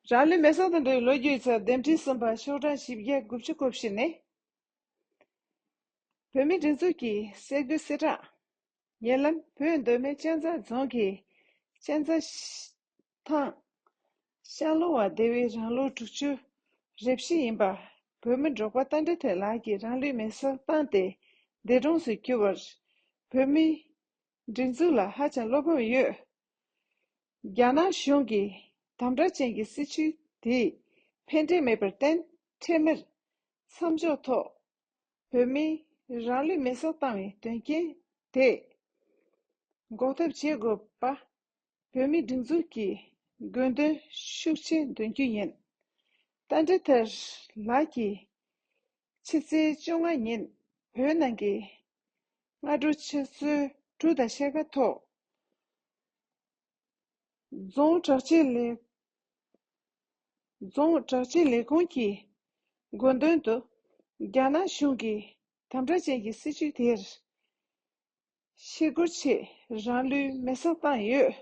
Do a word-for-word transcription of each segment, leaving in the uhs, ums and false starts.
རང་ལུས་མེ་སྲེག་དང་འབྲེལ་བའི་ལོ་རྒྱུས་ཚོ། འདེམས་ཁྲིད་གསུམ་པ། ཤོག་གྲངས་བཞི་བརྒྱ་དགུ་བཅུ་གོ་བཞི་ནས། བོད་མིའི་སྒྲིག་འཛུགས་ཀྱི་གསར་འགོད་གསལ་བསྒྲགས། ཉེ་ལམ་བོད་མདོ་སྨད་གཅན་ཚ་རྫོང་གི་གཅན་ཚ་ཐང་ཤར་ལུང་བ་སྡེ་བའི་རང་ལོ་དྲུག་ཅུ་རེ་བཞི་ཡིན་པ། བོད་མི་འབྲོག་པ་རྟ་མགྲིན་ཐར་ལགས་ཀྱིས་རང་ལུས་མེ་སྲེག་བཏང་སྟེ་འདས་གྲོངས་སུ་གྱུར་བར། བོད་མིའི་སྒྲིག་འཛུགས་ལ་ཧ་ཅང་བློ་ཕམ་ཡོད། རྒྱ་ནག་གཞུང་གིས་དམ་དྲག་ཅན་གྱི་སྲིད་བྱུས་དེས་ཕན་འབྲས་མེད་པར་བརྟེན། འཕྲལ་མར་མཚམས་འཇོག་ཐོག་བོད་མིས་རང་ལུས་མེ་སྲེག་བཏང་བའི་དོན་རྐྱེན་དེ་འགོག་ཐབས་བྱེད་དགོས་པ། བོད་མིའི་སྒྲིག་འཛུགས་ཀྱི་དགོས་འདུན་ཤུགས་ཆེ་འདོན་རྒྱུ་ཡིན། རྟ་མགྲིན་ཐར་ལགས་ཀྱིས་ཕྱི་ཚེས་བཅོ་ལྔ་ཉིན་བོད་ནང་གི་སྔ་དྲོ་ཆུ་ཚོད་དྲུག་དང་ཕྱེད་ཀ་ཐོག་རྫོང་དྲག་ཆས་ལས་རྫོང་དྲག་ཆས་ལས་ཁུངས་ཀྱི་དགོས་འདུན་དུ། རྒྱ་ནག་གཞུང་གི་དམ་དྲག་ཅན་གྱི་སྲིད་བྱུས་དེར་ཞི་རྒོལ་ཆེད་རང་ལུས་མེ་སྲེག་བཏང་ཡོད།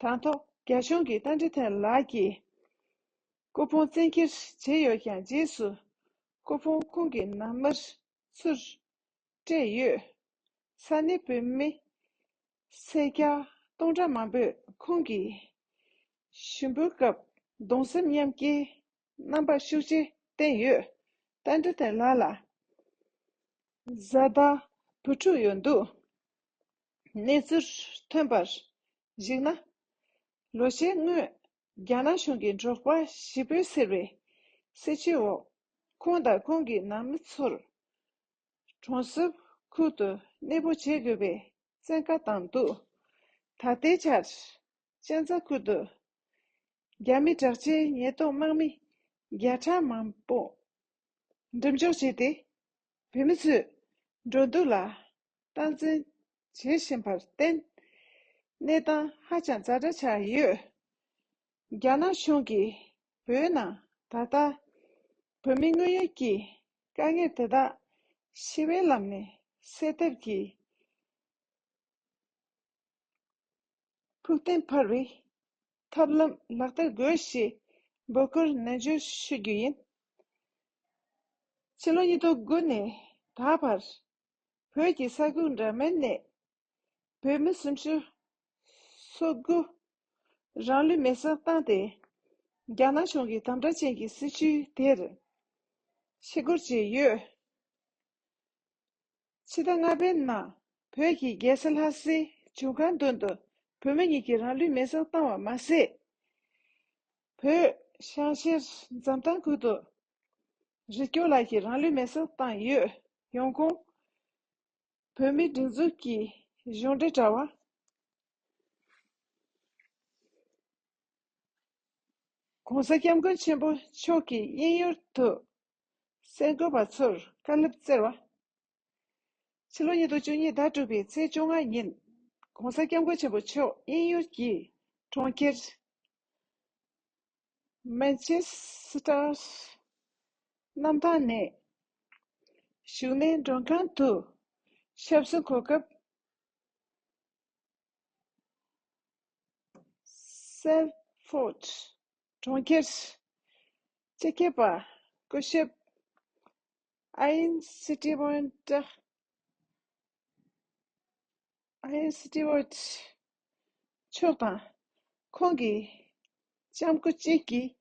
དང་ཐོག་རྒྱ་གཞུང་གིས་རྟ་མགྲིན་ཐར་ལགས་ཀྱི་སྐུ་ཕུང་བཙན་འཁྱེར་བྱས་ཡོད་ཀྱང་། རྗེས་སུ་སྐུ་ཕུང་ཁོང་གི་ནང་མིར་ཚུར་སྤྲད་ཡོད། ས་གནས་བོད་མི་སེར་སྐྱ་སྟོང་ཕྲག་མང་པོས་ཁོང་གི་ཞུགས་འབུལ་སྐབས་གདུང་སེམས་མཉམ་སྐྱེའི་རྣམ་པ་ཤུགས་ཆེ་བསྟན་ཡོད། རྟ་མགྲིན་ཐར་ལགས་ལ་བཟའ་ཟླ་བུ་ཕྲུག་ཡོད་འདུག། གནས་ཚུལ་ཐོན་པར་གཞིགས་ན། ལོ་ཤས་སྔོན་རྒྱ་ནག་གཞུང་གིས་འབྲོག་པ་གཞིས་སྤོས་ཟེར་བའི་སྲིད་བྱུས་འོག་ཁོང་དང་ཁོང་གི་ནང་མི་ཚོར་གྲོང་གསེབ་ཁུལ་དུ་གནས་སྤོ་བྱེད་དགོས་པའི་བཙན་བཀའ་བཏང་འདུག། ད་ལྟའི་ཆར་གཅན་ཚ་ཁུལ་དུ་རྒྱ་མི་དྲག་ཆས་ཉེན་རྟོག་དམག་མི་བརྒྱ་ཕྲག་མང་པོ་འགྲེམས་འཇོག་བྱས་ཏེ། བོད་མི་ཚོའི་འགྲོ་འདུག་ལ་སྟངས་འཛིན་བྱེད་བཞིན་པར་བརྟེན། གནས་སྟངས་ཧ་ཅང་ཛ་དྲག་ཆགས་ཡོད། རྒྱ་ནག་གཞུང་གིས་བོད་ནང་ད་ལྟ་བོད་མི་དངོས་ཡོད་ཀྱི་དཀའ་ངལ་དེ་དག་ཞི་བའི་ལམ་ནས་སེལ་ཐབས་ཀྱི་ཕུགས་གཏན་འཕར་བའི་ཐབས་ལམ་ལག་བསྟར་དགོས་ཞེས་འབོད་སྐུལ་ནན་བརྗོད་ཞུ་རྒྱུ་ཡིན། ཕྱི་ལོ་ཉིས་སྟོང་དགུ་ནས་ད་བར་བོད་ཀྱི་ས་ཁུལ་འདྲ་མིན་ནས་བོད་མི་སུམ་ཅུ་སོ་དགུ་རང་ལུས་མེ་སྲེག་བཏང་སྟེ། རྒྱ་ནག་གཞུང་གི་དམ་དྲག་ཅན་གྱི་སྲིད་བྱུས་དེར་ཞི་རྒོལ་བྱས་ཡོད། ཕྱི་ཟླ་ལྔ་པའི་ནང་བོད་ཀྱི་རྒྱལ་ས་ལྷ་སའི་འབྱུང་ཁང་མདུན་དུ་བོད་མི་གཉིས་ཀྱིས་རང་ལུས་མེ་སྲེག་བཏང་བ་མ་ཟད། བོད་ཤང་ཤེར་འཛམ་ཐང་ཁུལ་དུ་རི་སྐྱོང་ལགས་ཀྱིས་རང་ལུས་མེ་སྲེག་བཏང་ཡོད། ཡོང་ཁུངས། བོད་མིའི་སྒྲིག་འཛུགས་ཀྱི་གཞུང་འབྲེལ་དྲ་བ། ༸གོང་ས་༸སྐྱབས་མགོན་ཆེན་པོ་མཆོག་གི་དབྱིན་ཡུལ་དུ་གསར་འགོད་པ་ཚོར་བཀའ་སློབ་སྩལ་བ། ཕྱི་ལོ་ཉིས་སྟོང་བཅུ་གཉིས་ཟླ་དྲུག་པའི་ཚེས་བཅོ་ལྔ་ཉིན་༸གོང་ས་༸སྐྱབས་མགོན་ཆེན་པོ་མཆོག་དབྱིན་ཡུལ་གྱི་གྲོང་ཁྱེར་མན་ཆེ་སི་ཏར་གནམ་ཐང་ནས་བཞུགས་གནས་མགྲོན་ཁང་དུ་ཞབས་སོར་འཁོད་སྐབས། སེལ་ཕོར་ཌི་གྲོང་ཁྱེར་སྤྱི་ཁྱབ་པ་སྐུ་ཞབས་ཨ་ཡན་སི་ཏི་ཝོན་ཏྲ། ཨ་ཡན་སི་ཏི་ཝོན་ཏྲ་མཆོག་དང་ཁོང་གི་ལྕམ་སྐུ་བཅས་ཀྱིས་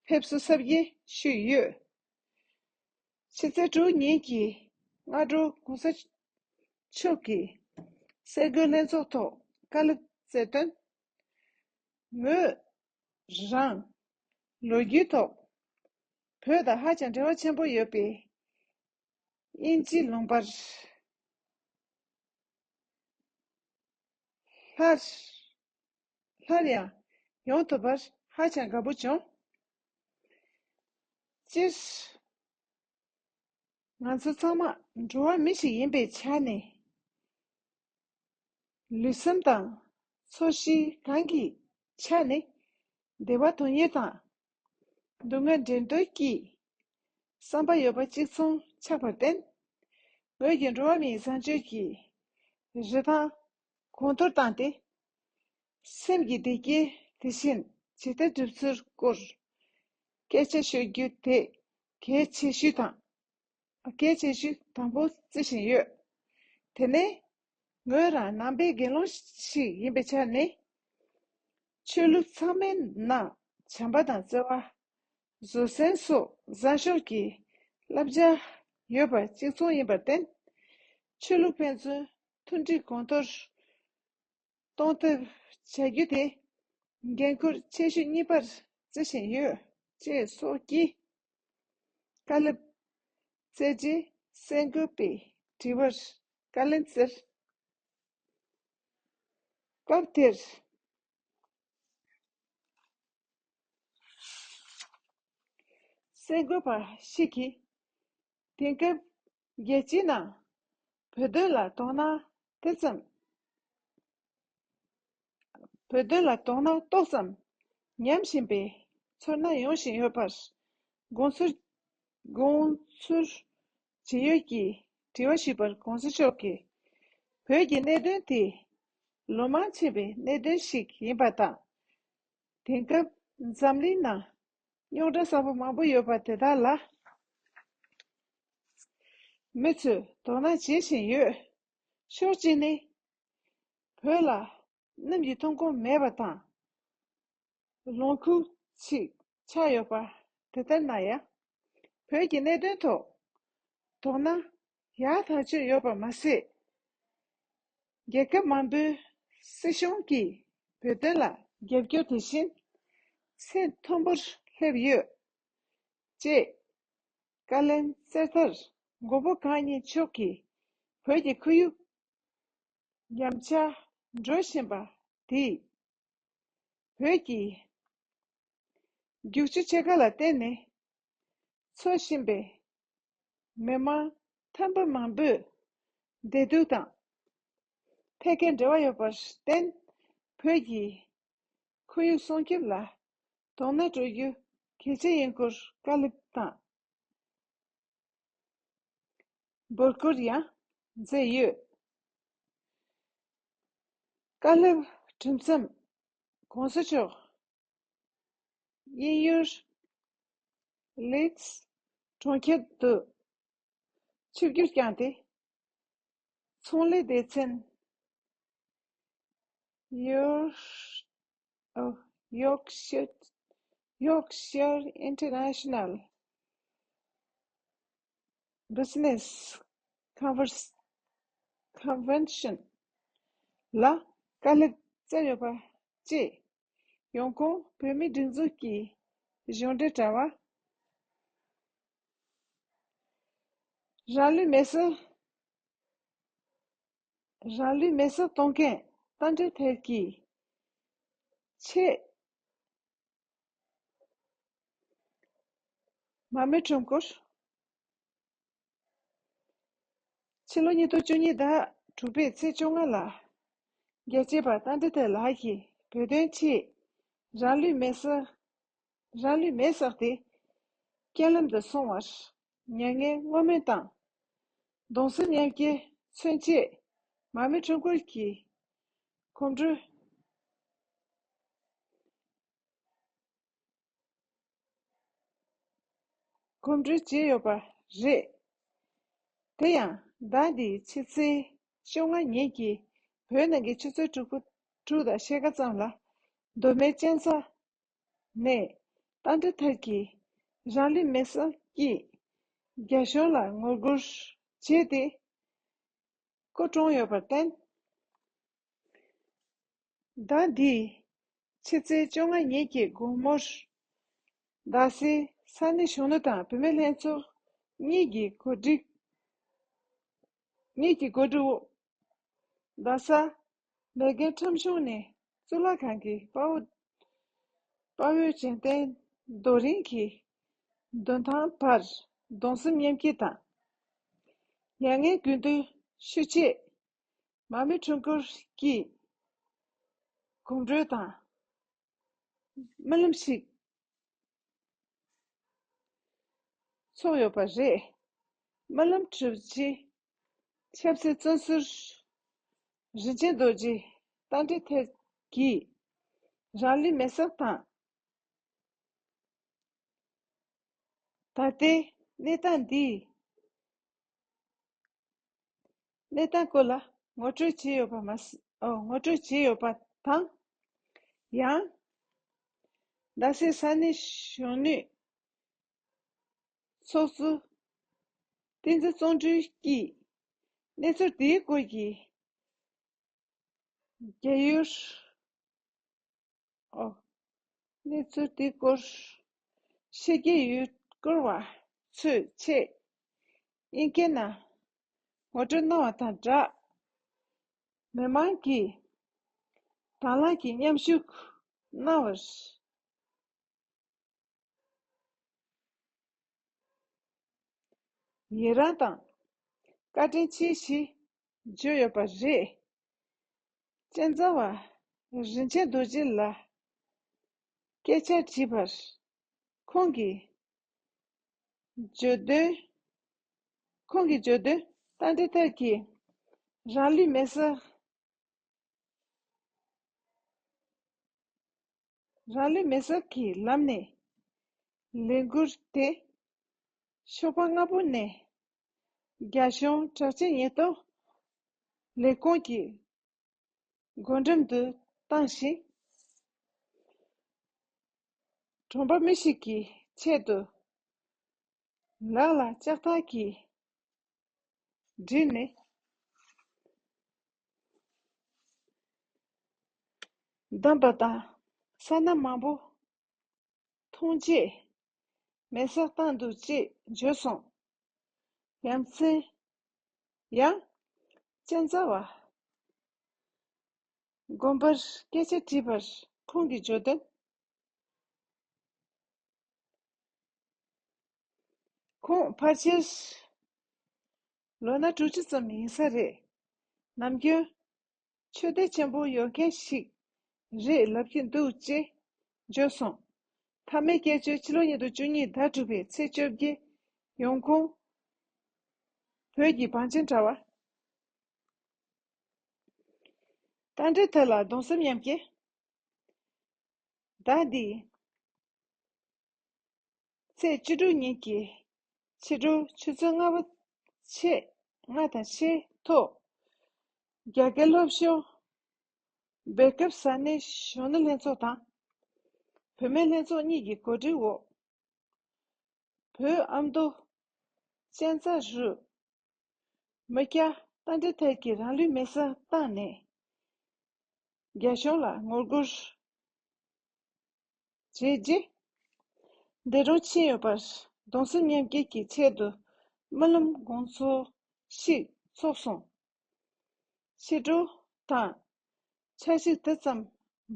ཕེབས་བསུ་གཟབ་རྒྱས་ཞུས་ཡོད། ཕྱི་ཚེས་དྲུག་ཉིན་གྱི་སྔ་དྲོ་༸གོང་ས་མཆོག་གིས་གསར་འགོད་ལྷན་ཚོགས་ཐོག་བཀའ་སློབ་སྩལ་དོན། ངོས་རང་ལོ་རྒྱུས་ཐོག་བོད་དང་ཧ་ཅང་འབྲེལ་བ་ཆེན་པོ་ཡོད་པའི་དབྱིན་ཇི་ལུང་པར་སླར་སླར་ཡང་ཡོང་ཐུབ་པར་ཧ་ཅང་དགའ་པོ་བྱུང་། སྤྱིར་ང་ཚོ་ཚང་མ་འགྲོ་བ་མི་ཞིག་ཡིན་པའི་ཆ་ནས། ལུས་སེམས་དང་ཚོར་ཤེས་གང་གི་ཆ་ནས་བདེ་བ་དོན་གཉེར་དང་སྡུག་བསྔལ་འགྲན་བསྡུར་གྱི་བསམ་པ་ཡོད་པ་གཅིག་མཚུངས་ཆགས་པར་བརྟེན། ངོས་ཀྱིས་འགྲོ་བ་མིའི་བཟང་སྤྱོད་ཀྱི་རིན་ཐང་གོང་མཐོར་བཏང་སྟེ། སེམས་ཀྱི་བདེ་སྐྱིད་དེ་བཞིན་ཇི་ལྟར་བསྒྲུབ་ཚུལ་སྐོར་ སྐད་ཆ་ཤོད་རྒྱུ་དེ་གལ་ཆེ་ཤོས་དང་། གལ་ཆེ་ཤོས་དང་པོ་བརྩི་བཞིན་ཡོད། དེ་ནས་ངོས་རང་ནང་པའི་དགེ་སློང་ཞིག་ཡིན་པའི་ཆ་ནས། ཆོས་ལུགས་ཚང་མའི་ནང་བྱམས་པ་དང་བརྩེ་བ། བཟོད་བསྲན་སོགས་བཟང་ཕྱོགས་ཀྱི་བསླབ་བྱ་ཡོད་པ་གཅིག་མཚུངས་ཡིན་པར་བརྟེན། ཆོས་ལུགས་ཕན་ཚུན་མཐུན་སྒྲིལ་གོང་མཐོར་གཏོང་ཐབས་བྱ་རྒྱུ་དེ་འགན་ཁུར་ཆེ་ཤོས་གཉིས་པར་བརྩི་བཞིན་ཡོད་ཅེས་སོགས་ཀྱི་བཀའ་སློབ་སྩལ་རྗེས་གསར་འགོད་པའི་དྲི་བར་བཀའ་ལན་སྩལ། སྐབས་དེར་གསར་འགོད་པ་ཞིག་གིས། དེང་སྐབས་རྒྱལ་སྤྱིའི་ནང་བོད་དོན་ལ་དོ་སྣང་དེ་ཙམ། བོད་དོན་ལ་དོ་སྣང་ཏོག་ཙམ་ཉམས་བཞིན་པའི་ཚོར་སྣང་ཡོང་བཞིན་ཡོད་པར་དགོངས་ཚུལ། དགོངས་ཚུལ་ཇི་ཡོད་ཀྱི་དྲི་བ་ཞུས་པར་གོང་ས་མཆོག་གིས། བོད་ཀྱི་གནད་དོན་དེ་ལོ་མང་ཕྱིན་པའི་གནད་དོན་ཞིག་ཡིན་པ་དང་། དེང་སྐབས་འཛམ་གླིང་ནང་རྙོག་དྲ་གསར་པ་མང་པོ་ཡོད་པ་དེ་དག་ལ་མི་ཚོས་དོ་སྣང་བྱེད་བཞིན་ཡོད། ཕྱོགས་གཅིག་ནས་བོད་ལ་གནམ་གྱི་ཐོན་ཁུངས་མེད་པ་དང་། ལོངས་སྐུ་ཅིག་ཆགས་ཡོད་པ་དེ་ལྟར་ན་ཡང་། བོད་ཀྱི་གནད་དོན་ཐོག་དོ་སྣང་ཡག་ཐག་ཆོད་ཡོད་པ་མ་ཟད། རྒྱལ་ཁབ་མང་པོའི་སྲིད་གཞུང་གིས་བོད་དོན་ལ་རྒྱབ་སྐྱོར་དེ་བཞིན་ཚད་མཐོན་པོར་སླེབས་ཡོད་ཅེས་བཀའ་ལན་སྩལ་མཐར། མགོན་པོ་གང་ཉིད་མཆོག་གིས་བོད་ཀྱི་ཁོར་ཡུག་ཉམས་ཆག་འགྲོ་བཞིན་པ་དེས། བོད་ཀྱི་རྒྱུག་ཆུ་ཕྱེད་ཀ་ལ་བརྟེན་ནས་འཚོ་བཞིན་པའི་མི་མང་ཐན་པ་མང་པོས་བདེ་སྡུག་དང་ཐད་ཀའི་འབྲེལ་བ་ཡོད་པར་བརྟེན། བོད་ཀྱི་ཁོར་ཡུག་སྲུང་སྐྱོབ་ལ་དོ་སྣང་སྤྲོད་རྒྱུ་གལ་ཆེ་ཡིན་སྐོར་བཀའ་སློབ་དང་འབོད་སྐུལ་ཡང་མཛད་ཡོད། བཀའ་སློབ་གྲུབ་མཚམས་གོང་ས་མཆོག་དབྱིན་ཡུལ་ལིཌ་སི་གྲོང་ཁྱེར་དུ་ཆིབས་བསྒྱུར་བསྐྱངས་ཏེ། ཚོང་ལས་སྡེ་ཚན་ཡོར། ཨོ། Yorkshire Yorkshire International Business Convers- Convention ལ་བཀའ་སློབ་སྩལ་ཡོད་པ་བཅས། ཡོང་ཁུངས་བོད་མིའི་སྒྲིག་འཛུགས་ཀྱི་གཞུང་འབྲེལ་དྲ་བ། རང་ལུས་མེར་སྲེག་རང་ལུས་མེར་སྲེག་གཏོང་མཁན་རྟ་མགྲིན་ཐར་གྱི་ཆེད། མར་མེ་ཁྲོམ་སྐོར། ཕྱི་ལོ་ཉིས་སྟོང་བཅུ་གཉིས་ཟླ་དྲུག་པའི་ཚེས་བཅོ་ལྔ་ལ། རྒྱལ་གཅེས་པ་རྟ་མགྲིན་ཐར་ལགས་ཀྱིས་བོད་དོན་ཆེད་རང་ལུས་མེར་སྲེག་རང་ལུས་མེར་སྲེག་སྟེ། རྐྱེན་ལམ་དུ་སོང་བར་མྱ་ངན་བསྔོ་སྨོན་དང་། གདུང་སེམས་མཉམ་སྐྱེད་མཚོན་ཆེད་མར་མེ་ཁྲོམ་སྐོར་གྱི་གོམ་བགྲོད། གོམ་བགྲོད་བྱས་ཡོད་པ་རེད། དེ་ཡང་ཟླ་འདིའི་ཕྱི་ཚེས་བཅོ་ལྔ་ཉིན་གྱི་བོད་ནང་གི་ཆུ་ཚོད་དྲུག་པ་དྲུག་དང་ཕྱེད་ཀ་ཙམ་ལ་མདོ་སྨད་གཅན་ཚ་ནས་རྟ་མགྲིན་ཐར་གྱིས་རང་ལུས་མེར་སྲེག་གིས་རྒྱ་གཞུང་ལ་ངོ་རྒོལ་བྱས་ཏེ། སྐུ་གྲོངས་ཡོད་པར་བརྟེན། ཟླ་འདིའི་ཕྱི་ཚེས་བཅོ་ལྔ་ཉིན་གྱི་དགོང་མོར། རྡ་སའི་ས་གནས་གཞོན་ནུ་དང་བུད་མེད་ལྷན་ཚོགས་གཉིས་ཀྱི་གོ་སྒྲིག་གཉིས་ཀྱི་གོ་སྒྲིག་འོག་རྡ་ས་མེག་གྷན་ཁྲོམ་གཞུང་ནས་གཙུག་ལག་ཁང་གི་དཔའ་བོ། དཔའ་བོའི་མཇལ་རྟེན་རྡོ་རིང་གི་མདུན་ཐང་བར་གདུང་སེམས་མཉམ་སྐྱེད་དང་། མྱ་ངན་གུས་འདུད་ཞུ་ཆེད་མར་མེ་ཁྲོམ་སྐོར་གྱི་གོམ་བགྲོད་དང་སྨོན་ལམ་ཞིག་ཚོགས་ཡོད་པ་རེད། སྨོན་ལམ་གྲུབ་རྗེས་ཆབ་སྲིད་བཙོན་ཟུར་རིན་ཆེན་རྡོ་རྗེ་རྟ་མགྲིན་ཐར་གྱིས་རང་ལུས་མེར་སྲེག་དང་། ད་ལྟའི་གནས་སྟངས་འདིས་གནས་སྟངས་སྐོར་ལ་ངོ་སྤྲོད་བྱས་ཡོད་པ་མ་ཟད། ཨོ། ངོ་སྤྲོད་བྱས་ཡོད་པ་དང་། ཡང་། རྡ་སའི་ས་གནས་གཞོན་ནུའི་ཚོགས་གཙོ་བསྟན་འཛིན་བརྩོན་འགྲུས་ཀྱིས་གནས་ཚུལ་དེའི་སྐོར་གྱི་རྒྱ་ཡུལ། ཨོ། གནས་ཚུལ་དེའི་སྐོར་ཤེས་ཀྱི་ཡོད་སྐོར་བ་ཚོའི་ཆེད་དབྱིན་སྐད་ནང་ངོ་སྤྲོད་གནང་བ་དང་སྦྲགས། མི་མང་གིས་དང་བླངས་ཀྱིས་མཉམ་ཞུགས་གནང་བར་ཡི་རངས་དང་བཀའ་དྲིན་ཆེ་ཞེས་བརྗོད་ཡོད་པ་རེད། གཅན་ཚ་བ་རིན་ཆེན་རྡོ་རྗེ་ལ་སྐད་ཆ་དྲིས་པར། ཁོང་གིས་བརྗོད་དོན། ཁོང་གིས་བརྗོད་དོན། རྟ་མགྲིན་ཐར་གྱིས་རང་ལུས་མེར་སྲེག་རང་ལུས་མེར་སྲེག་གི་ལམ་ནས་ལས་འགུལ་དེ་ཞོགས་པ་སྔ་པོ་ནས་རྒྱ་གཞུང་དྲག་ཆས་ཉེན་རྟོག་ལས་ཁུངས་ཀྱི་སྒོ་འགྲམ་དུ་བཏང་ཞིང་། གྲོང་པ་མི་ཞིག་གི་ཆེད་དུ་ལག་ལ་ལྕགས་ཐག་གིས་བསྒྲིལ་ནས་བསྡམས་པ་དང་། ས་སྣ་མང་པོ་མཐོང་རྗེས་མེར་སྲེག་བཏང་འདུག་ཅེས་བརྗོད་སོང་། ཡ་མཚན། ཡང་གཅན་ཚ་བ་དགོན་པར་སྐད་ཆ་དྲིས་པར་ཁོང་གིས་བརྗོད་དོན། ཁོང་ཕལ་ཆེར་ལོ་ན་དྲུག་ཅུ་ཙམ་ཡིན་ས་རེད། ནམ་རྒྱུན་ཆོས་དད་ཆེན་པོ་ཡོད་མཁན་ཞིག་རེད་ལབ་ཀྱི་འདུག་ཅེས་བརྗོད་སོང་། མཐའ་མའི་སྐྱེས་ཆོས་ཕྱི་ལོ་ཉིས་སྟོང་བཅུ་གཉིས་ཟླ་དྲུག་པའི་ཚེས་བཅོ་བརྒྱད། ཡོང་ཁུངས། བོད་ཀྱི་བང་ཆེན་དྲ་བ། རྟ་མགྲིན་ཐར་ལ་གདུང་སེམས་མཉམ་སྐྱེད། ཟླ་འདིའི་ཚེས་བཅུ་དྲུག་ཉིན་གྱི་ཕྱི་དྲོ་ཆུ་ཚོད་ལྔ་པ་ཕྱེད། ལྔ་དང་ཕྱེད་ཐོག་རྒྱ་སྐད་སློབ་ཤོག་སྦེལ་ཀོབ་ས་གནས་གཞོན་ནུ་ལྷན་ཚོགས་དང་། བུད་མེད་ལྷན་ཚོགས་གཉིས་ཀྱི་གོ་སྒྲིག་འོག་བོད་ཨ་མདོ་གཅན་ཚ་རུ་མི་སྐྱ་རྟ་མགྲིན་ཐར་གྱིས་རང་ལུས་མེར་སྲེག་བཏང་ནས་རྒྱ་གཞུང་ལ་ངོ་རྒོལ་བྱས་རྗེས། འདས་གྲོངས་ཕྱིན་ཡོད་པར་གདུང་སེམས་མཉམ་སྐྱེད་ཀྱི་ཆེད་དུ་སྨོན་ལམ་དགོང་ཚོགས་ཤིག་ཚོགས་སོང་། ཕྱི་དྲོ་དང་འཆར་གཞི་དེ་ཙམ་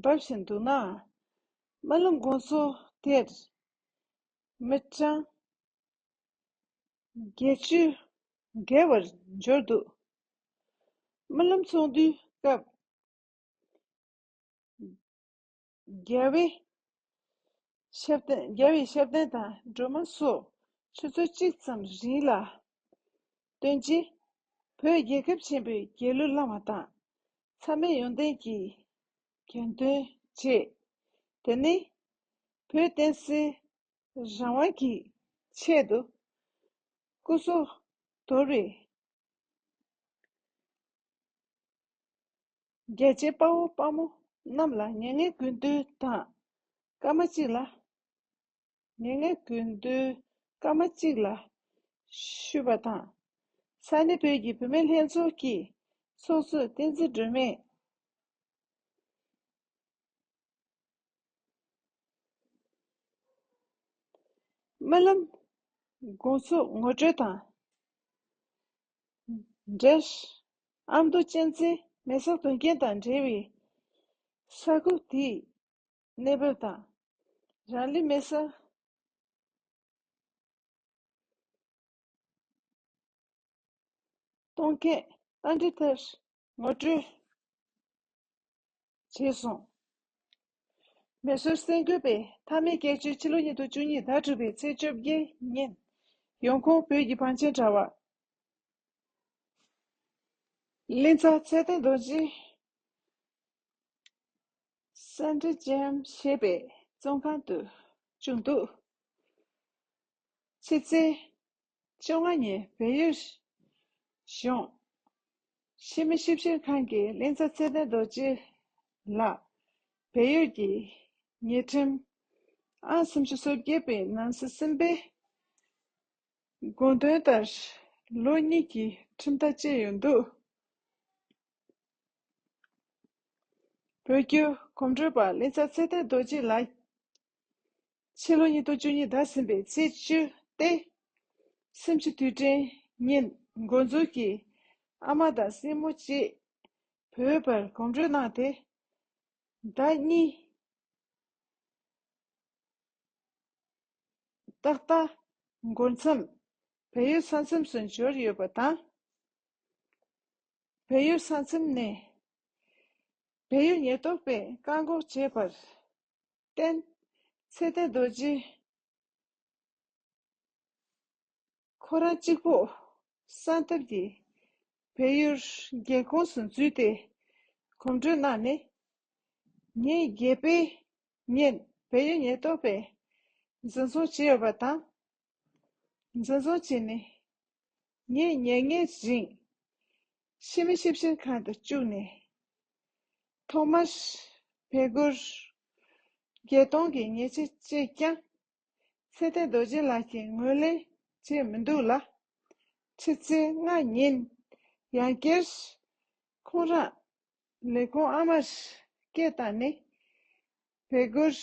འབབ་བཞིན་འདུག་ནའང་། སྨོན་ལམ་དགོང་ཚོགས་དེར་མི་གྲངས་བརྒྱད་ཅུ་བརྒལ་བར་འབྱོར་འདུག་སྨོན་ལམ་ཚོགས་འདུའི་སྐབས། རྒྱལ་བའི་ཞབས་བརྟན། རྒྱལ་བའི་ཞབས་བརྟན་དང་སྒྲོལ་མ་སོགས་ཆུ་ཚོད་གཅིག་ཙམ་རིང་ལ་བཏོན་རྗེས། བོད་རྒྱལ་ཁབ་ཆེན་པོའི་རྒྱལ་གླུ་བླངས་པ་དང་། ཚང་མས་ཡོན་ཏན་གྱི་གྱེར་འདོན་བྱས། དེ་ནས་བོད་བསྟན་སྲིད་རང་དབང་གི་ཆེད་དུ་སྐུ་སྲོག་དོར་བའི་རྒྱལ་གཅེས་དཔའ་བོ་དཔའ་མོ་རྣམས་ལ་མྱ་ངན་གུས་འདུད་དང་། སྐར་མ་གཅིག་ལ། མྱ་ངན་གུས་འདུད་སྐར་མ་གཅིག་ལ་ཞུས་པ་དང་། ས་གནས་བོད་ཀྱི་བུད་མེད་ལྷན་ཚོགས་ཀྱི་ཚོགས་གཙོ་བསྟན་འཛིན་སྒྲོལ་མས། སྨོན་ལམ་དགོང་ཚོགས་ངོ་སྤྲོད་དང་འབྲེལ། ཨ་མདོ་གཅན་ཚའི་མེ་སྲེག་དོན་རྐྱེན་དང་འབྲེལ་བའི་ས་ཁུལ་དེའི་གནས་བབ་དང་། རང་ལུས་མེ་སྲེག་གཏོང་མཁན་རྟ་མགྲིན་ཐར་ངོ་སྤྲོད་བྱས་སོང་། མེ་སྲེག་གསར་འགོད་པས་མཐའ་མའི་སྐྱེས་ཆོས་ཕྱི་ལོ་ཉིས་སྟོང་བཅུ་གཉིས་ཟླ་དྲུག་པའི་ཚེས་བཅོ་བརྒྱད་ཉིན། ཡོང་ཁུངས་བོད་ཀྱི་བང་ཆེན་དྲ་བ། ལྷ་ས་ཚེ་བརྟན་རྡོ་རྗེ་སེན་ཊར་ཇེམ་ཞེས་པའི་བཙོན་ཁང་དུ་བཅུག་འདུག་ཕྱི་ཚེས་བཅོ་ལྔ་ཉིན་བལ་ཡུལ་གཞུང་ཤེས་མི་ཞིབ་བཤེར་ཁང་གིས་གླིང་ཚ་ཚེ་བརྟན་རྡོ་རྗེ་ལགས་བལ་ཡུལ་གྱི་ཉེས་ཁྲིམས་ཨང་སུམ་ཅུ་སོ་བརྒྱད་པའི་ནང་གསེས་གསུམ་པའི་དགོངས་དོན་ལྟར་ལོ་གཉིས་ཀྱི་ཁྲིམས་ཐག་བཅད་ཡོད་འདུག་བོད་བརྒྱུད་གོམ་བགྲོད་པ་གླིང་ཚ་ཚེ་བརྟན་རྡོ་རྗེ་ལགས་ཕྱི་ལོ་ཉིས་སྟོང་བཅུ་གཉིས་ཟླ་གསུམ་པའི་ཚེས་བཅུ་སྟེ། སེམས་ཤུགས་དུས་དྲན་ཉིན་འགོ་འཛུགས་ཀྱིས་ཨ་མ་དང་སྲིང་མོ་བཅས་བོད་པར་གོམ་བགྲོད་གནང་སྟེ། ཟླ་གཉིས་ཏག་ཏག་འགོར་མཚམས་བལ་ཡུལ་ས་མཚམས་སུ་འབྱོར་ཡོད་པ་དང་། བལ་ཡུལ་ས་མཚམས་ནས་བལ་ཡུལ་ཉེན་རྟོག་པས་བཀག་འགོག་བྱས་པར་བརྟེན། ཚེ་བརྟན་རྡོ་རྗེ་ཁོ་རང་གཅིག་པོ་གསང་སྟབས་ཀྱིས་བལ་ཡུལ་རྒྱལ་ཁོངས་སུ་འཛུལ་ཏེ་གོམ་བགྲོད་གནང་ནས། ཉིན་བརྒྱད་པའི་ཉིན་བལ་ཡུལ་ཉེན་རྟོག་པས་འཛིན་བཟུང་བྱས་ཡོད་པ་དང་། འཛིན་བཟུང་བྱས་ནས་ཉིན་ཉེར་ལྔའི་རིང་ཤེས་མི་ཞིབ་བཤེར་ཁང་དུ་བཅུག་ནས། ཐོག་མར་བལ་སྒོར་བརྒྱད་སྟོང་གི་ཉེས་ཆད་བཅད་ཀྱང་། ཚེ་བརྟན་རྡོ་རྗེ་ལགས་ཀྱིས་ངོས་ལེན་བྱས་མི་འདུག་ལ། ཕྱི་ཚེས་ལྔ་ཉིན་ཡང་བསྐྱར་ཁོང་རང་ལས་ཁུངས་ཨ་མར་སྐད་བཏང་ནས་བལ་སྒོར་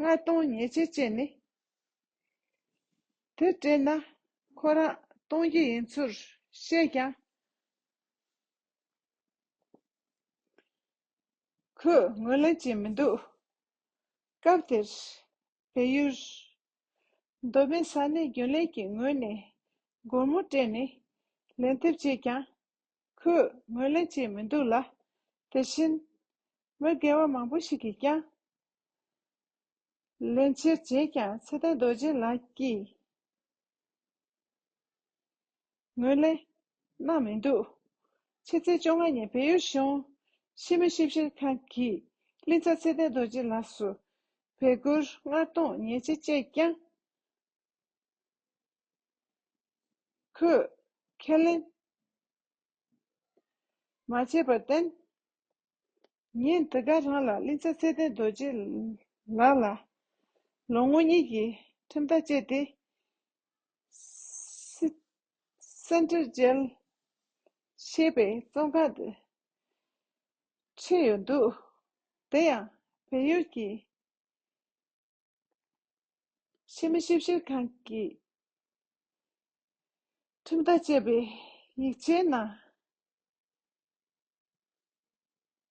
ལྔ་སྟོང་ཉེས་ཆད་བཅད་ནས། དེ་སྤྲད་ན་ཁོ་རང་གཏོང་རྒྱུ་ཡིན་ཚུལ་བཤད་ཀྱང་། ཁོས་ངོས་ལེན་བྱས་མི་འདུག་སྐབས་དེར་བལ་ཡུལ་མདོ་སྨད་ས་གནས་རྒྱུན་ལས་ཀྱི་ངོས་ནས་སྒོར་མོ་སྤྲད་ནས་ལན་འདེབས་བྱས་ཀྱང་། ཁོས་ངོས་ལེན་བྱས་མི་འདུག་ལ། དེ་བཞིན་མི་སྒེར་བ་མང་པོ་ཞིག་གིས་ཀྱང་། ལན་བྱེད་བྱས་ཀྱང་ཚེ་བརྟན་རྡོ་རྗེ་ལགས་ཀྱིས་ངོས་ལེན་གནང་མི་འདུག་ཕྱི་ཚེས་བཅོ་ལྔ་ཉིན་བལ་ཡུལ་གཞུང་ཤེས་མི་ཞིབ་བཤེར་ཁང་གིས་གླིང་ཚ་ཚེ་བརྟན་རྡོ་རྗེ་ལགས་སུ་བལ་སྒོར་ལྔ་སྟོང་ཉེས་ཆད་བཅད་ཀྱང་། ཁོས་ཁས་ལེན་མ་བྱས་པར་བརྟེན། ཉིན་དེ་ག་རང་ལ་གླིང་ཚ་ཚེ་བརྟན་རྡོ་རྗེ་ལགས་ལ་ལོ་ངོ་གཉིས་ཀྱི་ཁྲིམས་ཐག་བཅད་དེ། སི་སེན་ཊྲལ་ཇེལ་ཞེས་པའི་བཙོན་ཁང་དུ་ཁྲིད་ཡོད་འདུག་དེ་ཡང་བལ་ཡུལ་གྱི་ཤེས་མི་ཞིབ་བཤེར་ཁང་གིས་ཁྲིམས་ཐག་བཅད་པའི་ཡིག་ཆའི་ནང་།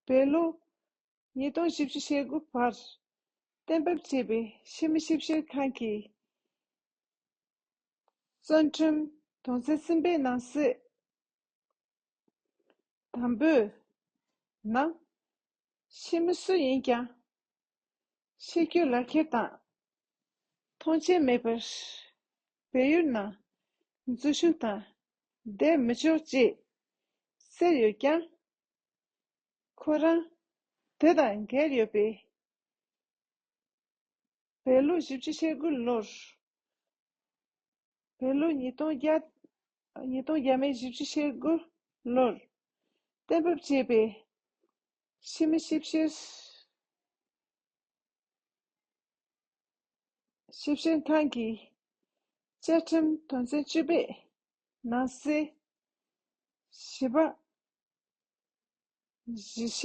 བོད་ལོ་ཉིས་སྟོང་བཞི་བཅུ་ཞེ་དགུ་བར་གཏན་འབེབས་བྱས་པའི་ཤེས་མི་ཞིབ་བཤེར་ཁང་གི་བཙོན་ཁྲིམས་དོན་ཚན་གསུམ་པའི་ནང་གསེས་དང་པོའི་ནང་། ཤེས་མི་སུ་ཡིན་ཀྱང་། ཤེས་རྒྱུ་ལག་ཁྱེར་དང་མཐོང་མཆན་མེད་པར་བལ་ཡུལ་ནང་འཛུལ་ཞུགས་དང་བསྡད་མི་ཆོག་ཅེས་གསལ་ཡོད་ཀྱང་། ཁོ་རང་དེ་དང་འགལ་ཡོད་པས། བོད་ལོ་བཞི་བཅུ་ཞེ་དགུ་ལོར། བོད་ལོ་ཉིས་སྟོང་བརྒྱ། ཉིས་སྟོང་བརྒྱ་མེད་བཞི་བཅུ་ཞེ་དགུ་ལོར་གཏན་འབེབས་བྱས་པའི་ཤེས་མི་ཞིབ་བཤེར་ཞིབ་བཤེར་ཁང་གི་བཅའ་ཁྲིམས་དོན་ཚན་བཅུ་པའི་ནང་གསེས་བཞི་པ་བཞི་ཤ་